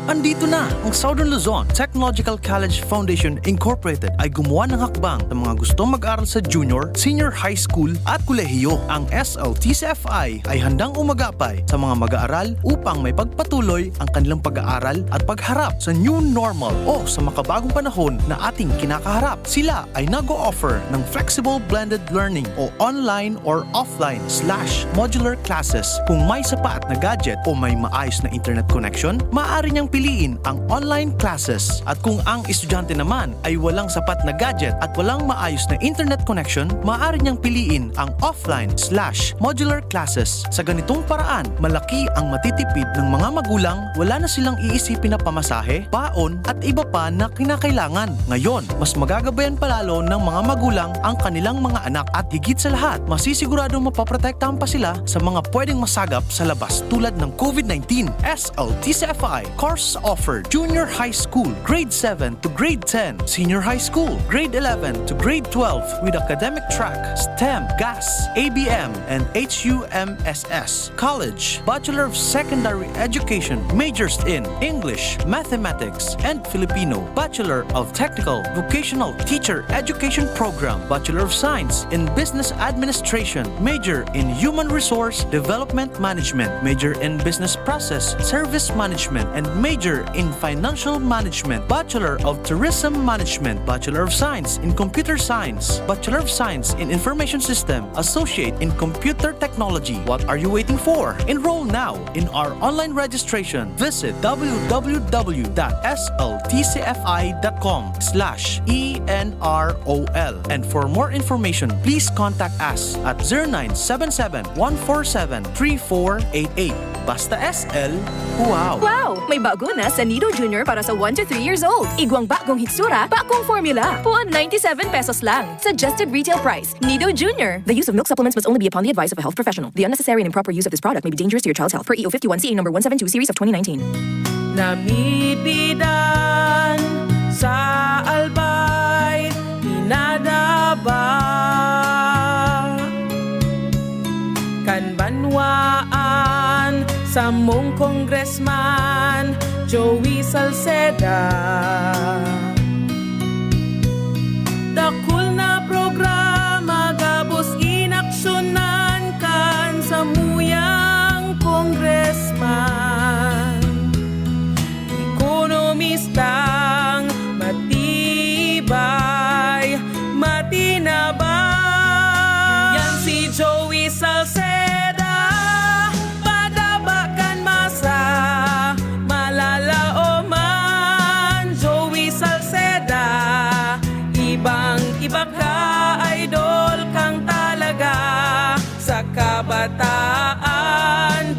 Andito na! Ang Southern Luzon Technological College Foundation Incorporated ay gumawa ng hakbang sa mga gustong mag-aral sa junior, senior high school at kolehiyo. Ang S L T C F I ay handang umagapay sa mga mag-aaral upang maipagpatuloy ang kanilang pag-aaral at pagharap sa new normal o sa makabagong panahon na ating kinakaharap. Sila ay nag-o-offer ng flexible blended learning o online or offline slash modular classes. Kung may sapat na gadget o may maayos na internet connection, maaari niyang piliin ang online classes. At kung ang estudyante naman ay walang sapat na gadget at walang maayos na internet connection, maaari niyang piliin ang offline slash modular classes. Sa ganitong paraan, malaki ang matitipid ng mga magulang, wala na silang iisipin na pamasahe, baon, at iba pa na kinakailangan. Ngayon, mas magagabayan pa lalo ng mga magulang ang kanilang mga anak at higit sa lahat, masisiguradong mapoprotektahan pa sila sa mga pwedeng masagap sa labas tulad ng COVID nineteen. S L T C F I course offered: Junior High School, Grade seven to Grade ten, Senior High School, Grade eleven to Grade twelve with academic track, STEM, GAS, A B M, and H U M S S. College, Bachelor of Secondary Education, majors in English, Mathematics, and Filipino, Bachelor of Technical Vocational Teacher Education Program, Bachelor of Science in Business Administration, major in Human Resource Development Management, major in Business Process Service Management, and major in Financial Management, Bachelor of Tourism Management, Bachelor of Science in Computer Science, Bachelor of Science in Information System, Associate in Computer Technology. What are you waiting for? Enroll now in our online registration. Visit w w w dot s l t c f i dot com slash e n r o l. And for more information, please contact us at zero nine seven seven, one four seven, three four eight eight. Basta S L, wow! Wow! May bago na sa Nido Junior para sa one to three years old. Igwang bagong hitsura, bagong formula. Puon ninety-seven pesos lang. Suggested retail price. Nido Junior. The use of milk supplements must only be upon the advice of a health professional. The unnecessary and improper use of this product may be dangerous to your child's health. Per E O fifty-one C A number one seven two series of twenty nineteen. Namibidan sa Albay, pinadaba kan banwaan, samong Congressman Joey Salceda. Dakul na programa gabos inaksyonan kan samuyang Congressman. Ekonomistang matibay, matinabang. Yan si Joey Salceda, padaba kan masa, malalaoman. Joey Salceda, ibang-iba ka, idol kang talaga. Sa kabataan,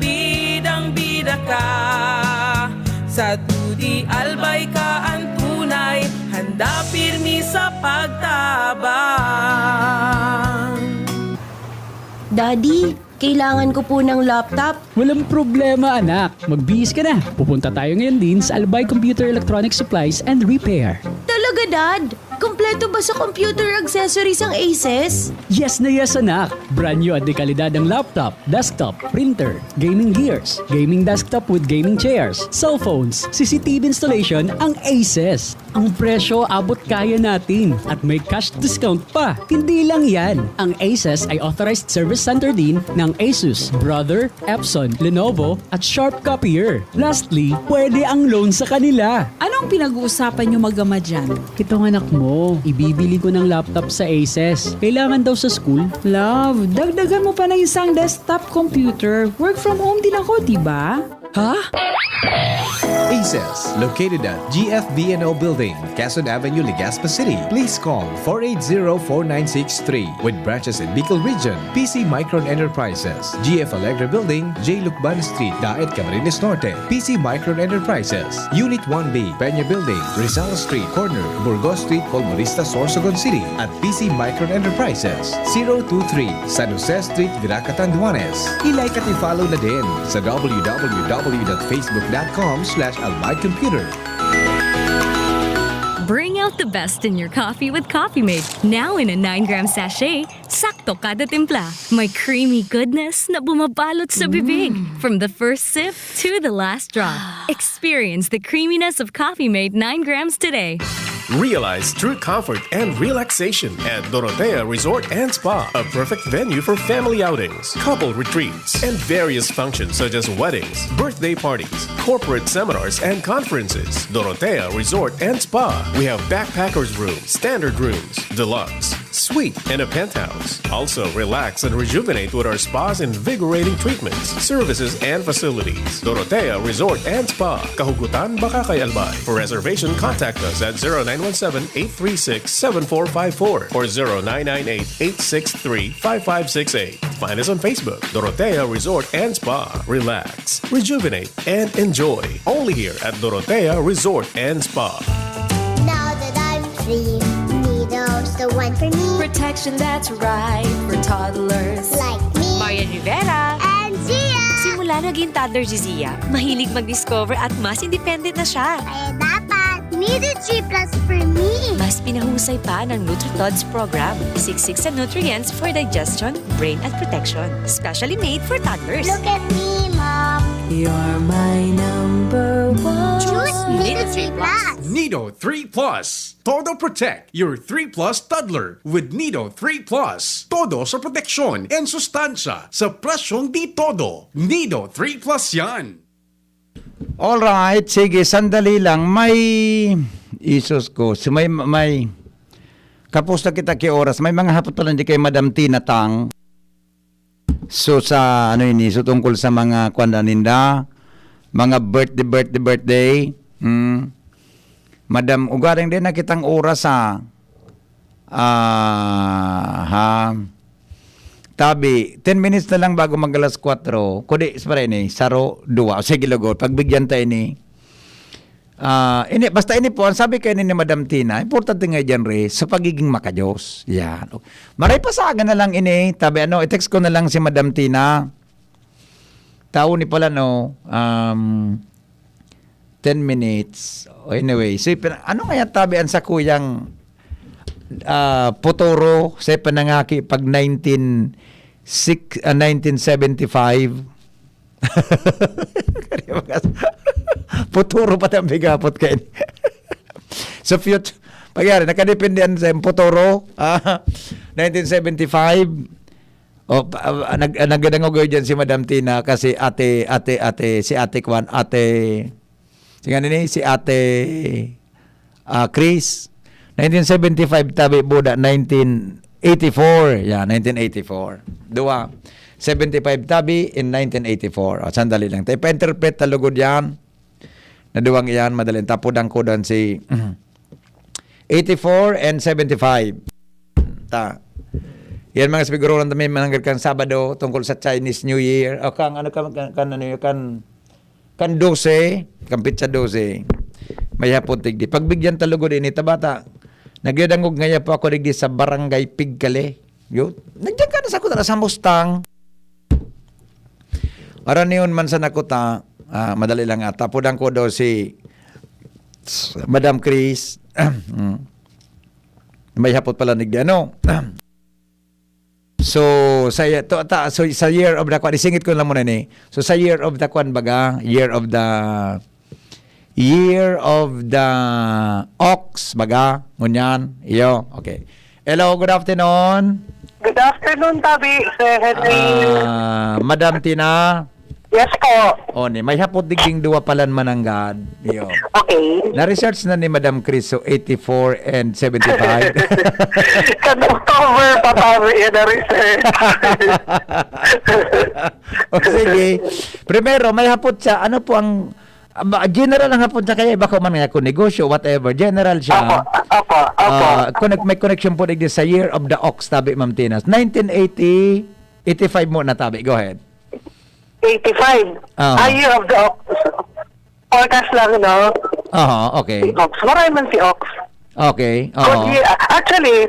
bidang-bida ka. Sa dudi, Albay ka an tunay, handa pirmi sa pagtabang. Daddy, kailangan ko po ng laptop. Walang problema, anak. Magbihis ka na. Pupunta tayo ngayon din sa Albay Computer Electronic Supplies and Repair. Talaga, Dad? Kompleto ba sa computer accessories ang Aces? Yes na yes, anak! Brand new at dekalidad ang laptop, desktop, printer, gaming gears, gaming desktop with gaming chairs, cellphones, C C T V installation ang Aces. Ang presyo abot kaya natin at may cash discount pa. Hindi lang yan, ang Aces ay authorized service center din ng Asus, Brother, Epson, Lenovo at Sharp Copier. Lastly, pwede ang loan sa kanila. Anong pinag-uusapan nyo mag-ama dyan? Itong anak mo, ibibili ko ng laptop sa Aces. Kailangan daw sa school. Love, dagdagan mo pa ng isang desktop computer. Work from home din ako, di ba? Ha? Aces, located at G F B N O Building, Quezon Avenue, Legazpi City. Please call four eight zero, four nine six three. With branches in Bicol Region, P C Micron Enterprises, G F Alegre Building, J Lucban Street, Daet, Camarines Norte. P C Micron Enterprises, Unit one B, Peña Building, Rizal Street, corner, Burgos Street, Polmonista, Sorsogon City. At P C Micron Enterprises, zero two three, San Jose Street, Virac, Catanduanes. I-like at i-follow na din sa w w w dot facebook dot com slash albay computer. Bring out the best in your coffee with Coffee Mate. Now in a nine gram sachet, sakto kada timpla. May creamy goodness na bumabalot sa bibig. From the first sip to the last drop. Experience the creaminess of Coffee Mate nine grams today. Realize true comfort and relaxation at Dorotea Resort and Spa, a perfect venue for family outings, couple retreats, and various functions such as weddings, birthday parties, corporate seminars, and conferences. Dorotea Resort and Spa. We have backpackers room, standard rooms, deluxe, suite, and a penthouse. Also, relax and rejuvenate with our spa's invigorating treatments, services, and facilities. Dorotea Resort and Spa, Kahugutan, Bacacay, Albay. For reservation, contact us at zero nine one seven, eight three six, seven four five four or zero nine nine eight, eight six three, five five six eight. Find us on Facebook, Dorotea Resort and Spa. Relax, rejuvenate, and enjoy. Only here at Dorotea Resort and Spa. Now that I'm free, Nido's the one for me. Protection that's right for toddlers. Like me. Marian Rivera. And Zia! Simula naging toddler si Zia, mahilig mag-discover at mas independent na siya. Kaya dapat, Nido three plus for me. Mas pinahusay pa ng NutriTods program. Siksik sa nutrients for digestion, brain at protection. Specially made for toddlers. Look at me, Mom. You're my number one. Choose Nido three plus. Nido three plus. Todo Protect, your three plus toddler with Nido three plus. Todo sa proteksyon and sustansya sa presyong di todo. Nido three plus yan. Alright, sige, sandali lang. May isos ko. Si may, may, kapos na kita ki oras. May mga hapot pala di kay Madam Tina Tang. So, sa ano ini, so tungkol sa mga kwan na ninda, mga birthday, birthday, birthday. Hmm. Madam, ugaring din na kitang oras ha. Ah, ha. Tabi, ten minutes na lang bago mag alas kwatro. Kudi, sa para ini, saro, duwa. O sige, lugod. Pagbigyan tayo ni. Ah, ini, basta ini po, ang sabi kayo ni Madam Tina, importante nga dyan, re, sa pagiging makajos. Yan. Maray pasagan na lang ini. Tabi, ano, i-text ko na lang si Madam Tina. Tao ni pala, no, um, ten minutes. Anyway, so, pina- ano kaya tabi ang sa kuyang ah, Potoro, sa panangaki pag nineteen six, ah, nineteen seventy-five. Potoro pa tayong bigapot kayo. So, future, pagyari, nakadepende yan sa Potoro, ah, nineteen seventy-five. O, pa- ah, nag, ah, nagdadangog kayo dyan si Madam Tina kasi ate, ate, ate, si ate Kwan, ate, si nga nini, si ate ah, Chris. Nineteen seventy-five tabi Buda, nineteen eighty-four. Yeah, nineteen eighty-four. Duwa, seventy-five tabi in nineteen eighty-four. O, sandali lang. Tayo pa-interpret ta lugod yan. Na duwang iyan, madali. Tapod ang kudan si eighty-four and seventy-five. Ta. Yan mga siguro lang may mananggad kang Sabado tungkol sa Chinese New Year. O kang ano ka, kan, kan, ano yun, kan, kan dose, kan pitsa dose. May hapon tigdi. Pagbigyan ta lugod ini, tabata. Nagyadangog ngaya po ako digdi sa Barangay Pigkale. Yun. Nagyan ka na sa kuta sa Mustang. Aranion man sa nakuta, ah, madali lang ata. Pudang ko daw si Madam Chris. Mm. May hapot pala nigdi ano. So, sa y- to, ta, so, sa year of the kwan, isingit ko lang muna ni. So, sa year of the kwan baga, year of the year of the ox baga, ngunyan. Iyo, okay. Hello, good afternoon. Good afternoon, Tabi, Sir Henry. Ah, Madam Tina. Yes po. O ni, may hapot digding duwa palan mananggad. Iyo. Okay. Na-research na ni Madam Chris, so eighty-four and seventy-five. Kan October pa, Tabi, yan na research. O sige. Primero, may hapot siya. Ano po ang ah, general ang hapot siya kaya iba ko man nga kung negosyo, whatever. General siya. Opo, opo, opo. Ah, connect, may connection po digdi sa year of the ox, tabi Ma'am Tina. Nineteen eighty, eighty-five mo na tabi. Go ahead. eighty-five. Ah. Ah, year of the ox. Forecast lang, no? Aha, okay. Ox. Maray man si ox. Okay. Good Oo. year. Ah, actually,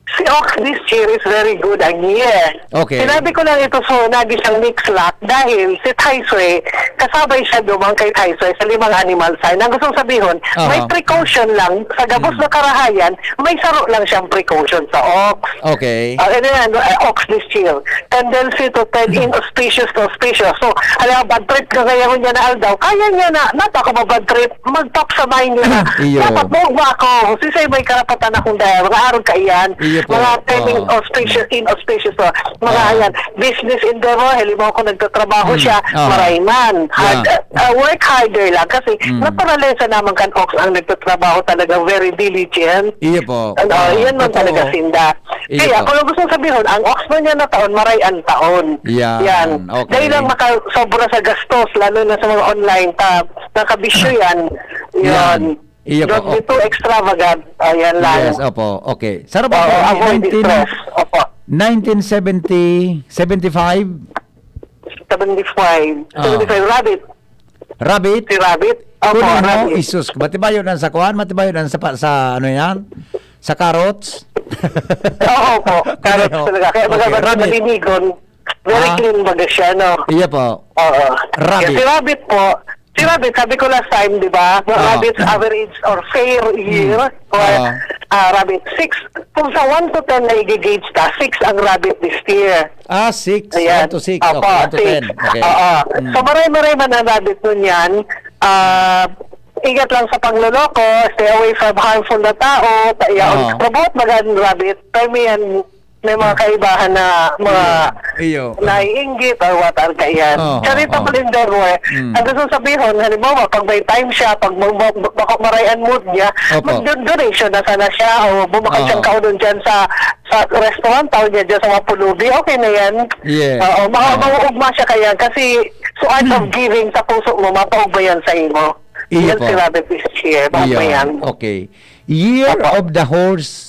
si ox this year is very good ang year. Okay. Sinabi ko lang ito so nagi siyang mix luck dahil si Taiswe, kasabay siya dumang kay Taiswe sa limang animal sign. Ang gustong sabihon, Aha. may precaution lang sa gabos na karahayan, may saro lang siyang precaution sa ox. Okay. Ah, ano yan, ah, ox this year. Tendency to turn inauspicious to auspicious. So, alam, bad trip ka ngayon niya na aldaw, kaya niya na, nata ko ba bad trip? Mag-top sa mind niya na, Iyo. dapat mo ba ako? Sisay may karapatan akong daya. Mga araw ka iyan. Iyo po. Mga turning Oo. auspicious, inauspicious. So, mga Oo. ayan, business endeavor, halimbawa kung nagtatrabaho Mm. siya, Oo. marayman. Hard, Yeah. uh, work harder lang kasi Mm. naturalesa naman kan ox ang nagtatrabaho talaga very diligent. Iyo po. Ano, Ah, yan man totoo. talaga sinda. Iyo Kaya, po. kung gusto sabihin, ang ox man niya na taon, maray ang taon. Yan. Yan. Okay. Dahil lang makasobra sa gastos, lalo na sa mga online tab, nakabisyo yan. Yan. Yan. Iyo po. Don't be too extravagant. O, yan lang. Yes, opo. Okay. Sa Oo, Rabat, avoid nineteen, stress. Opo. nineteen seventy, seventy-five? seventy-five. Ah. seventy-five, rabbit. Rabbit? Si rabbit. Opo, Kunin mo, rabbit. Isus. Matibayo na sa kuan, matibayo na sa, pa- sa ano yan? Sa carrots? Oo po. Carrots Kunin mo. Talaga. Kaya Okay, magabag rabbit. malinigon. Very Ah. clean baga siya, no? Iya po. Oo. Rabbit. Yes, si rabbit po. Si rabbit, sabi ko last time, di ba? Mga Ah. rabbit's average or fair year Hmm. for Ah. ah, rabbit, six. Kung sa one to ten na i-gauge ta, six ang rabbit this year. Ah, six. Ayan. One to six. Opo, Okay, one to six. ten. Okay. Oo. Mm. So, maray-maray man ang rabbit ngunyan. Ah, ingat lang sa pangloloko, stay away from harmful na tao, kaya Oo. ang promote magan rabbit, pero may yan, may mga kaibahan na mga Iyo. naiinggit or what are kaiyan. Oo, Charita oo. Palindermo eh. Mm. Ang gusto sabihin, halimbawa, pag may time siya, pag mag- mag- bako maray ang mood niya, Opo. mag-donation na sana siya o bumakal Oo. siyang kaunon dyan sa sa restaurant, tao niya dyan sa mga pulubi, okay na yan. Yes. Oo, mga Oo. mauugma siya kaya kasi so art of giving sa puso mo, mapaugma yan sa imo. Iyo Yan po. si Rabbit is here, maugma yan. Okay. Year Opo. of the horse.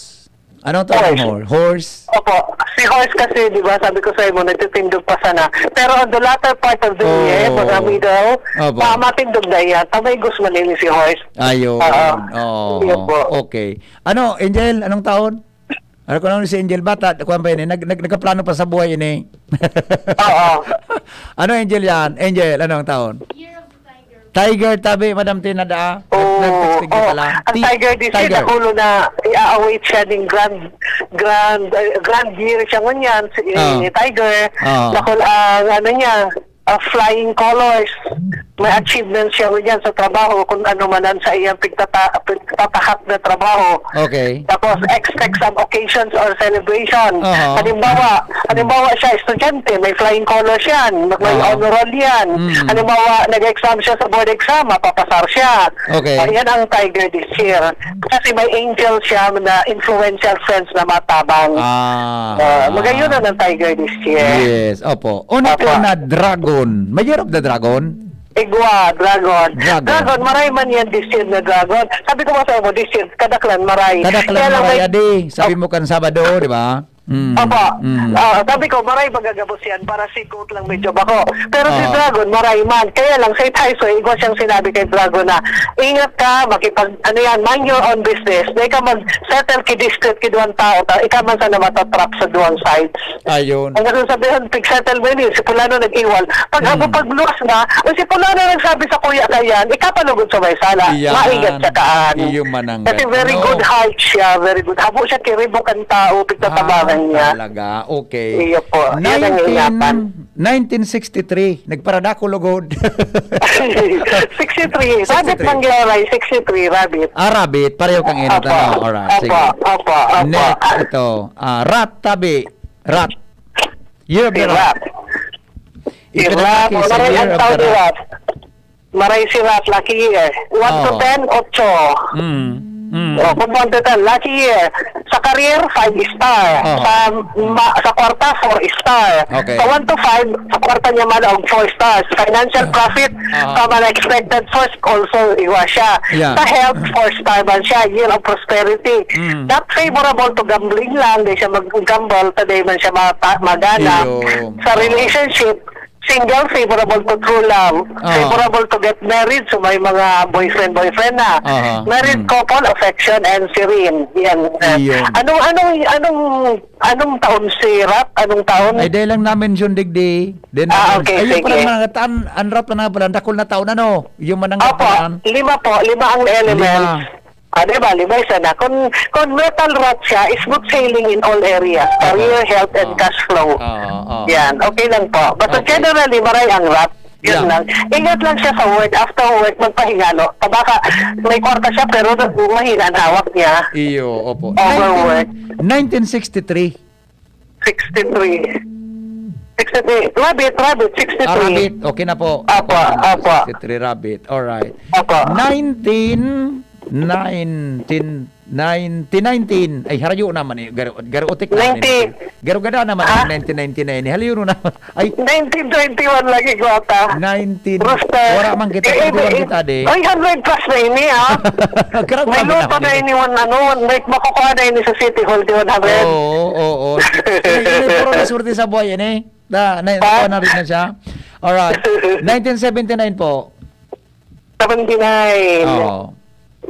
Anong tawag ng Horse. horse? Horse? Opo, si horse kasi, di ba, sabi ko sa imo, nagtitindog pa sana. Pero on the latter part of the Oh. year, mga middle, Opo. ma- matindog na yan. Tamay gusto man si horse. Ayun. Oo. Oo. Yun po. Okay. Ano, Angel? Anong taon? Ano ko naman si Angel Bata? Kuwan pa yun eh. Nag, nag, nagkaplano pa sa buhay yun eh. Oo. Ano, Angel yan? Angel, anong taon? Tiger, tabi, Madam Tina, daa. Oo, Nag-text ka oo. pala. Ang Ti- Tiger this year, Tiger. nakulo na i-await siya ng grand, grand, uh, grand year siya ngunyan, si Ah. ni Tiger. Ah. Nakulo ang ano niya, uh, flying colors. May achievement siya ngunyan sa trabaho, kung ano man ang sa iyang pigtata- pigtatahak na trabaho. Okay. Tapos, expect some occasions or celebration. Aha. Halimbawa, halimbawa siya, estudyante, may flying colors yan, may Aha. honor roll yan. Mm. Halimbawa, nag-exam siya sa board exam, mapapasar siya. Okay. Ah, yan ang Tiger this year. Kasi may angel siya na influential friends na matabang. Ah. Ah, magayon na ng Tiger this year. Yes, opo. Unang Opo. ko na dragon. May Year of the Dragon? Igwa, dragon. Dragon. Dragon, maray man yan this year na dragon. Sabi ko nga sa imo, this year, kadaklan, maray. Kadaklan Kaya lang maray, may- adi. Sabi mo kan Sabado, di ba? Mm. Opo. Mm. Ah, sabi ko, maray magagabos yan para si Goat lang medyo bako. Pero si Oo. Dragon, maray man. Kaya lang, sa Itaiso, igwa siyang sinabi kay Dragon na, "Ingat ka, makipag, ano yan, mind your own business. Di ka mag-settle ki dispute ki duwang tao, ta, ika man sana matatrap sa duwang side." Ayun. Ang nasasabihan, pig-settle mo yun, si Fulano nag-iwal. Pag Hmm. ako pagluwas na, "O, si Fulano nagsabi sa kuya ka yan, ika pa lugod sa may sala." Iyan. Maingat siya kaan. Iyo man ang Kasi very gano'n. Good heart siya, very good. Habo siya kiribo kan tao, pigtatabangan Ah, niya. Talaga? Okay. Iyo po. Yan ang ingatan. Nineteen, nineteen sixty-three, nagparadako lugod. Sixty-three. Rabbit Sixty-three. Mangyaray, sixty-three, rabbit. Ah, rabbit. Pareho kang inot, Opo. Ano? Alright, Opo, sige. Opo, Opo. Next, ito. Ah, rat, tabi. Rat. Year of Si the rat. Rat. Si Ipinanganak rat. Sa Maray year ang of the taon ni rat. Rat. Maray si Rat, lucky year. One to Oo. ten, ocho. Mm. Mm. Oh, kung one to ten, lucky year. Sa career, five star. Oo. Sa ma-, sa kwarta, four star. Okay. Sa one to five, sa kwarta niya man ang four stars. Financial Ah. profit, Ah. from unexpected source, also, iwa siya. Yeah. Sa health, four star man siya. Year of prosperity. Mm. Not favorable to gambling lang, di siya mag-gamble, ta di man siya mata-, magana. Iyo. Sa Oo. relationship, single, favorable to true love, Oo. favorable to get married, so may mga boyfriend-boyfriend na. Aha. Married Mm. couple, affection and serene. Yan. Iyon. Anong, anong, anong, anong taon si Rat? Anong taon? Ay, dahil lang na-mention digdi. Then, Ah, ano, okay, ayun pala, sige. Mga tan-, ang Rat na pala, dakul na taon, ano? Yung mananggap Opo, na yan. Lima po, lima ang elements. Lima. Ah, di ba? Lima isa na. Kung, kung metal rat siya, smooth sailing in all areas. Aha. Career, health, and Oo. cash flow. Oo, oo. Yan. Okay lang po. Basta Okay. generally, maray ang rat. Yun Yeah. lang. Ingat lang siya sa work. After work, magpahingalo. Baka may kwarta siya, pero mahina ang hawak niya. Iyo, opo. Overwork. Nineteen, nineteen sixty-three. Sixty-three. Sixty-three. Rabbit, rabbit, sixty-three. Ah, rabbit. Okay na po. Apo, Okay na. apo. Sixty-three rabbit. Alright. Apo. Nineteen, nineteen, nineteen nineteen. Ay, harayo naman eh. Garo-, garotik naman eh. Nineteen. Garo-gada naman Ah? eh, nineteen ninety-nine eh. Haliyo naman. Ay. Nineteen twenty-one lagi ko ata. Nineteen. Basta, Wala man kita, eh, eh, twenty-one eh, kita, di. Ay, hundred plus na ini, ah. Grabe May naman luto na yun. Ini, one, ano, one, may makukuha na ini sa City Hall, di one hundred. Oo, oo. Ini, ini, puro na swerte sa buhay, ini. Na, na, Ha? Nakuha na rin na siya. Alright. Nineteen seventy-nine po. Seventy-nine. Oo.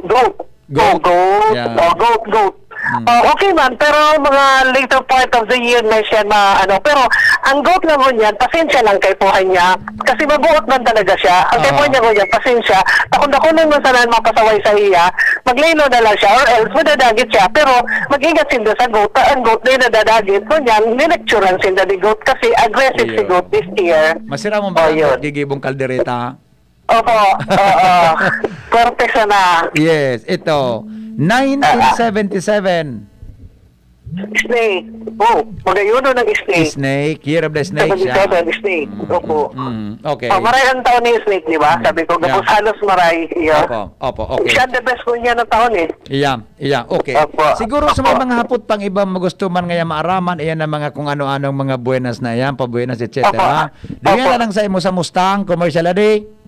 Goat. Goat. Oh, goat. Yeah. Oh, goat, goat. Hmm. Oh, okay man, pero mga later part of the year na siya na ano, pero ang goat lang ngunyan, pasensya lang kay puhay niya. Kasi mabuot man talaga siya. Ang kay Oo. puhay niya ngunyan, pasensya. Takon-dakonon man sana ang mapasaway sa iya, maglaylo na lang siya, or else madadagit siya. Pero mag-ingat sinda sa goat. Ang goat na yung nadadagit. Ngunyan, nilecturan sinda ni goat kasi aggressive si Iyo. Goat this year. Masira mo Oh, ba ang yun. Gigibong kaldereta? Opo, oo. Korte sana. Yes, ito. Nineteen seventy-seven. Snake. Oh, magayuno ng snake. Snake, year of the snake siya. Seventy-seven, snake. Mm, Opo. mm, mm. Okay. Oh, maray ang taon ni snake, di ba? Mm. Sabi ko, Yeah. gabos halos maray. Yeah. Opo, opo, okay. Siya ang the best ko niya ng taon eh. Yeah, yeah, okay. Opo. Siguro sa may Opo. mga hapot pang iba, magusto man ngaya maaraman, iyan ang mga kung ano-anong mga buenas na yan, pabuenas, et cetera. Opo. Duyan Opo. na lang sa imo sa Mustang, commercial adi.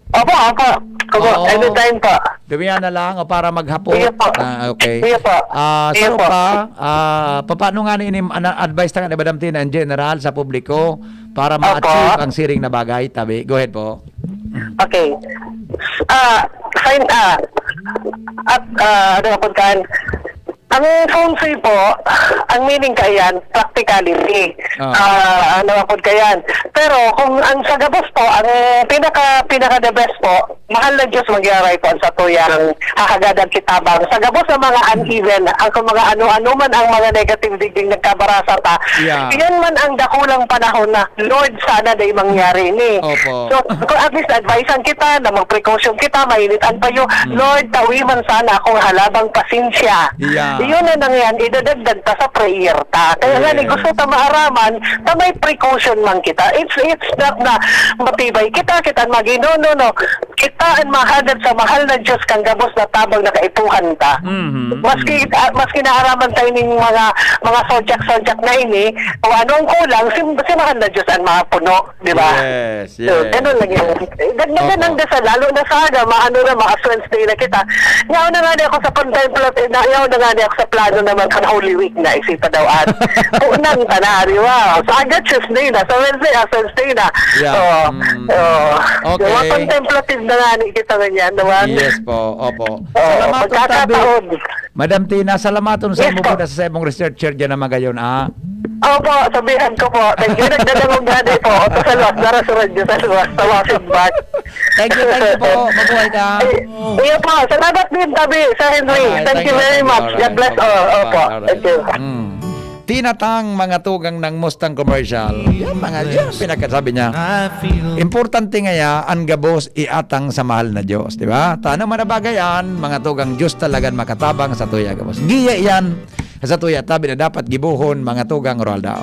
Opo, opo. Opo, Oo. anytime po. Dumiyan na lang o para maghapot. Sige po. Ah, okay. Sige po. Ah, Sige saro po. pa, ah, papaano nga ni ini, ana-, advice ta nga ni Madam Tina in general sa publiko para Opo. ma-achieve ang siring na bagay? Tabi, go ahead po. Okay. Ah, fine, ah, at, ah, ano nga po kan? Ang feng shui po, ang meaning kaiyan, practicality. Ah. Ah, ano nga po kaiyan? Pero kung ang sa gabos po, ang pinaka, pinaka the best po, mahal na Diyos, magyaray po ang satuyang hahagadan kitabang. Sa gabos sa mga uneven, ang kung mga ano-ano man ang mga negative digding nagkabarasa ta, Yeah. yan man ang dakulang panahon na, "Lord, sana dai mangyari ini." Opo. So, kung at least advisean kita na mag-precaution kita, mainit ang payo, Mm. "Lord, tawi man sana akong halabang pasensya." Yeah. Yun na nang yan, idadagdag ta sa prayer ta. Kaya nga ni Yes. gusto ta maaraman na may precaution man kita. It's, it's not na matibay kita, kita maging, no, no, no. It, An mahagad sa mahal na Diyos kan gabos na tabang na kaipuhan ta. Mhm. Maski, ah, maski naaraman tayo ning mga, mga sodyak-sodyak na ini, o anong kulang, si, si mahal na Diyos ang mapuno, di ba? Yes, So, yes, ganun lang yan. yes. Eh, dagdagan Opo. ng dasal, lalo na sa aga, maano na, ma-assurance day na kita. Yaon na nga niya ako sa contemplative, na, yaon na nga niya ako sa plano naman kan Holy Week na isipa daw at punang tanari, wow. Sa aga, Tuesday na. Sa Wednesday, assurance day na. Yeah. Oo. Mm. Oo. Okay. Yung mga contemplative na nga ni kita nganyan, naman. Yes po, opo. Oo, Salamaton, tabi. pagkakataon. Madam Tina, salamaton sa Yes imo po. po na sa imong researcher dyan na magayon, ah. Opo, sabihan ko po. Thank you. Nagdadangog nga din po. Sa luwas, dara sa radyo, sa luwas. Sa mga feedback. Thank you, thank you po. Mabuhay ka. Ay, iyo po. Salamat din, tabi, sa Henry. Alright, Thank thank you you, very thank you. much. God Alright. bless all. Opo. Alright. Thank you. Mm. Tinatang mga tugang ng Mustang Commercial. Yan, mga, yan, pinagkasabi niya. Importante ngaya, ang gabos iatang sa mahal na Diyos, di ba? Tano man na bagay yan, mga tugang Diyos talagan makatabang sa tuya gabos. Giya yan, sa tuya tabi na dapat gibohon, mga tugang Roaldao.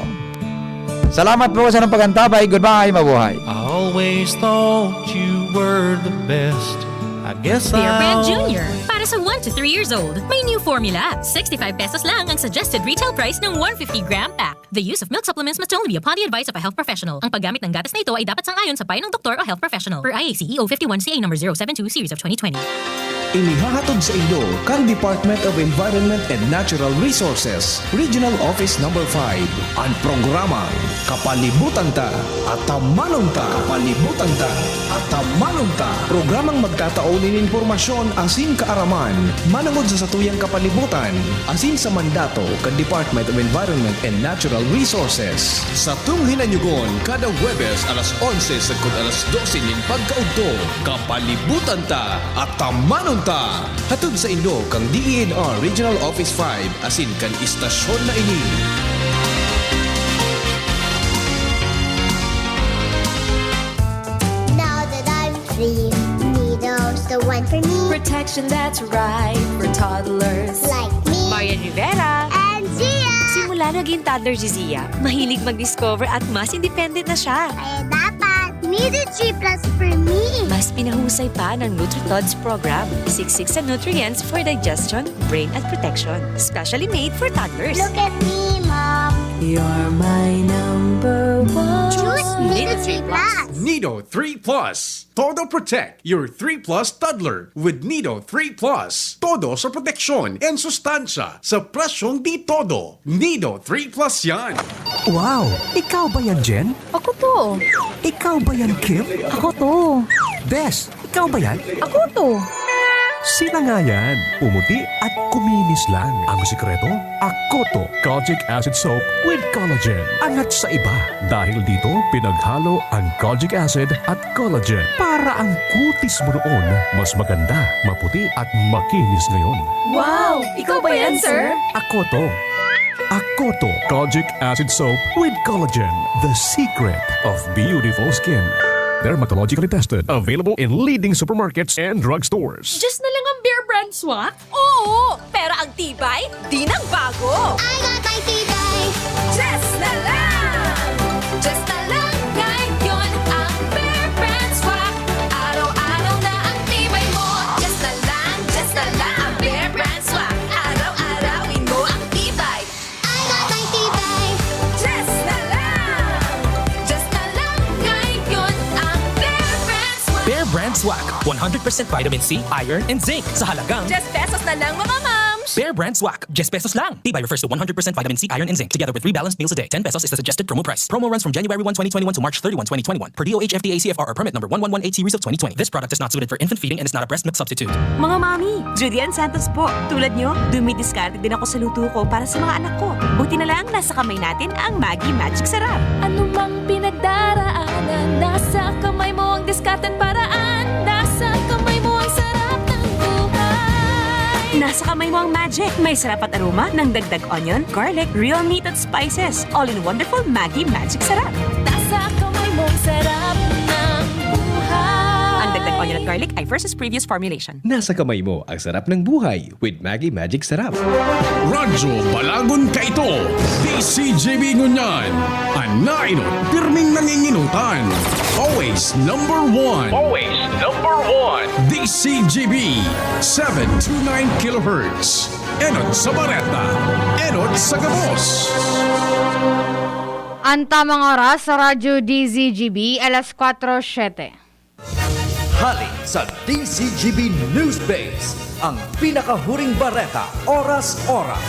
Salamat po sa inyong pag-antabay. Goodbye, mabuhay. I always thought you were the best. I guess Bear Brand I'll Junior. Para sa one to three years old, may new formula. Sixty-five pesos lang ang suggested retail price ng one fifty gram pack. The use of milk supplements must only be upon the advice of a health professional. Ang paggamit ng gatas na ito ay dapat sang-ayon sa payo ng doktor o health professional. Per I A C E O fifty-one C A number zero seven two series of twenty twenty. Inihahatod sa inyo kan Department of Environment and Natural Resources, Regional Office Number five, an programang Kapalibutan Ta, Atamanon Ta. Kapalibutan Ta, Atamanon Ta. Programang magtatao nin impormasyon asin kaaraman manongod sa satuyang kapalibutan asin sa mandato kan Department of Environment and Natural Resources. Satong hinanyugon kada Huwebes alas onse sagkod alas dose nin pagkaudto, Kapalibutan Ta, Atamanon Ta. Hatod sa inyo kan D E N R Regional Office five asin kan istasyon na ini. Now that I'm free, Nido's the one for me. Protection that's right for toddlers. Like me. Marian Rivera. And Zia. Simula naging toddler si Zia, mahilig mag-discover at mas independent na siya. Kaya dapat Nido three plus for me. Mas pinahusay pa ng NutriTods program. Siksik sa nutrients for digestion, brain at protection. Specially made for toddlers. Look at me, Mom. You're my number one. Choose Nido three plus. Nido three plus. Todo Protect your three plus toddler with Nido three plus. Todo sa proteksyon and sustansya sa presyong di todo. Nido three plus yan. Wow! Ikaw ba yan, Jen? Ako to. Ikaw ba yan, Kim? Ako to. Des, ikaw ba yan? Ako to. Sila nga yan. Pumuti at kuminis lang. Ang sikreto, Akoto Kojic Acid Soap with Collagen. Angat sa iba. Dahil dito, pinaghalo ang kojic acid at collagen para ang kutis mo noon mas maganda, maputi at makinis ngayon. Wow! Ikaw ba yan, sir? Akoto. Akoto Kojic Acid Soap with Collagen. The secret of beautiful skin. Dermatologically tested. Available in leading supermarkets and drugstores. Diyos na lang ang Bear Brand Swak? Oo! Pero ang tibay, di nagbago! I got my tibay! Diyos na lang! Diyos na lang ngayon ang Bear Brand Swak. Araw-araw na ang tibay mo. Diyos na lang, Diyos na lang ang Bear Brand Swak. Araw-arawin mo ang tibay. I got my tibay! Diyos na lang! Diyos na lang ngayon ang Bear Brand Swak. Bear Brand Swak, one hundred percent vitamin C, iron, and zinc sa halagang Diyes pesos na lang, mga mams! Bear Brand Swak, diyes pesos lang. Tibay refers to one hundred percent vitamin C, iron, and zinc, together with three balanced meals a day. Ten pesos is the suggested promo price. Promo runs from January one, twenty twenty-one to March thirty-one, twenty twenty-one, per D O H F D A C F R or permit number one one one eight series of twenty twenty. This product is not suited for infant feeding and is not a breast milk substitute. Mga mami, Judy Ann Santos po. Tulad nyo, dumidiskarte din ako sa luto ko para sa mga anak ko. Buti na lang, nasa kamay natin ang Maggi Magic Sarap. Ano mang pinagdaraanan, nasa kamay mo ang diskarteng paraan. Nasa kamay mo ang sarap ng buhay. Nasa kamay mo ang magic. May sarap at aroma ng dagdag onion, garlic, real meat at spices. All in wonderful Maggi Magic Sarap. Nasa kamay mo ang sarap ng buhay. Ang dagdag Onion at garlic ay versus previous formulation. Nasa kamay mo ang sarap ng buhay with Maggi Magic Sarap. Radyo Balagon Kaito, D C G B Ngunyan, an nainot pirming nanginginutan. Always number one. Always number one. D C G B, seven two nine kilohertz. Enot sa bareta, enot sa gabos. Ang tamang oras sa Radyo D Z G B, alas kwatro siyete. Hali sa D Z G B Newsbase, ang pinakahuring bareta, oras-oras.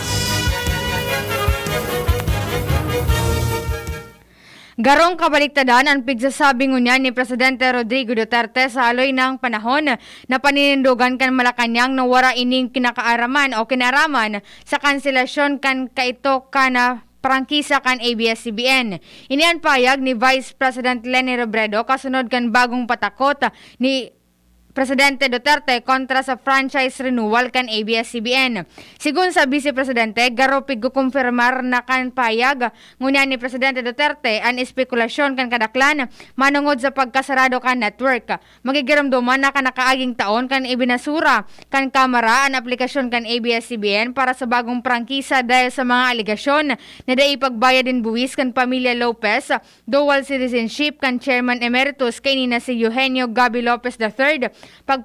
Garong kabaliktadan an pigsasabi ngunyan ni Presidente Rodrigo Duterte sa haloy na panahon na paninindogan kan Malacañang na wara ining kinakaaraman o kinaraman sa kanselasyon kan kaito kan prangkisa kan A B S C B N. Ini an payag ni Vice President Leni Robredo kasunod kan bagong patakot ni Presidente Duterte kontra sa franchise renewal kan A B S C B N. Sigon sa Vice Presidente, garo pigkukumpirmar na kan payag ngunyan ni Presidente Duterte an espekulasyon kan kadaklan manongod sa pagkasarado kan network. Magigiromdoman na kan nakaaging taon kan ibinasura kan Kamara an aplikasyon kan A B S C B N para sa bagong prangkisa dahil sa mga alegasyon na dai pagbayad nin buwis kan pamilya Lopez, dual citizenship kan Chairman Emeritus kaini na si Eugenio Gabi Lopez the third, pag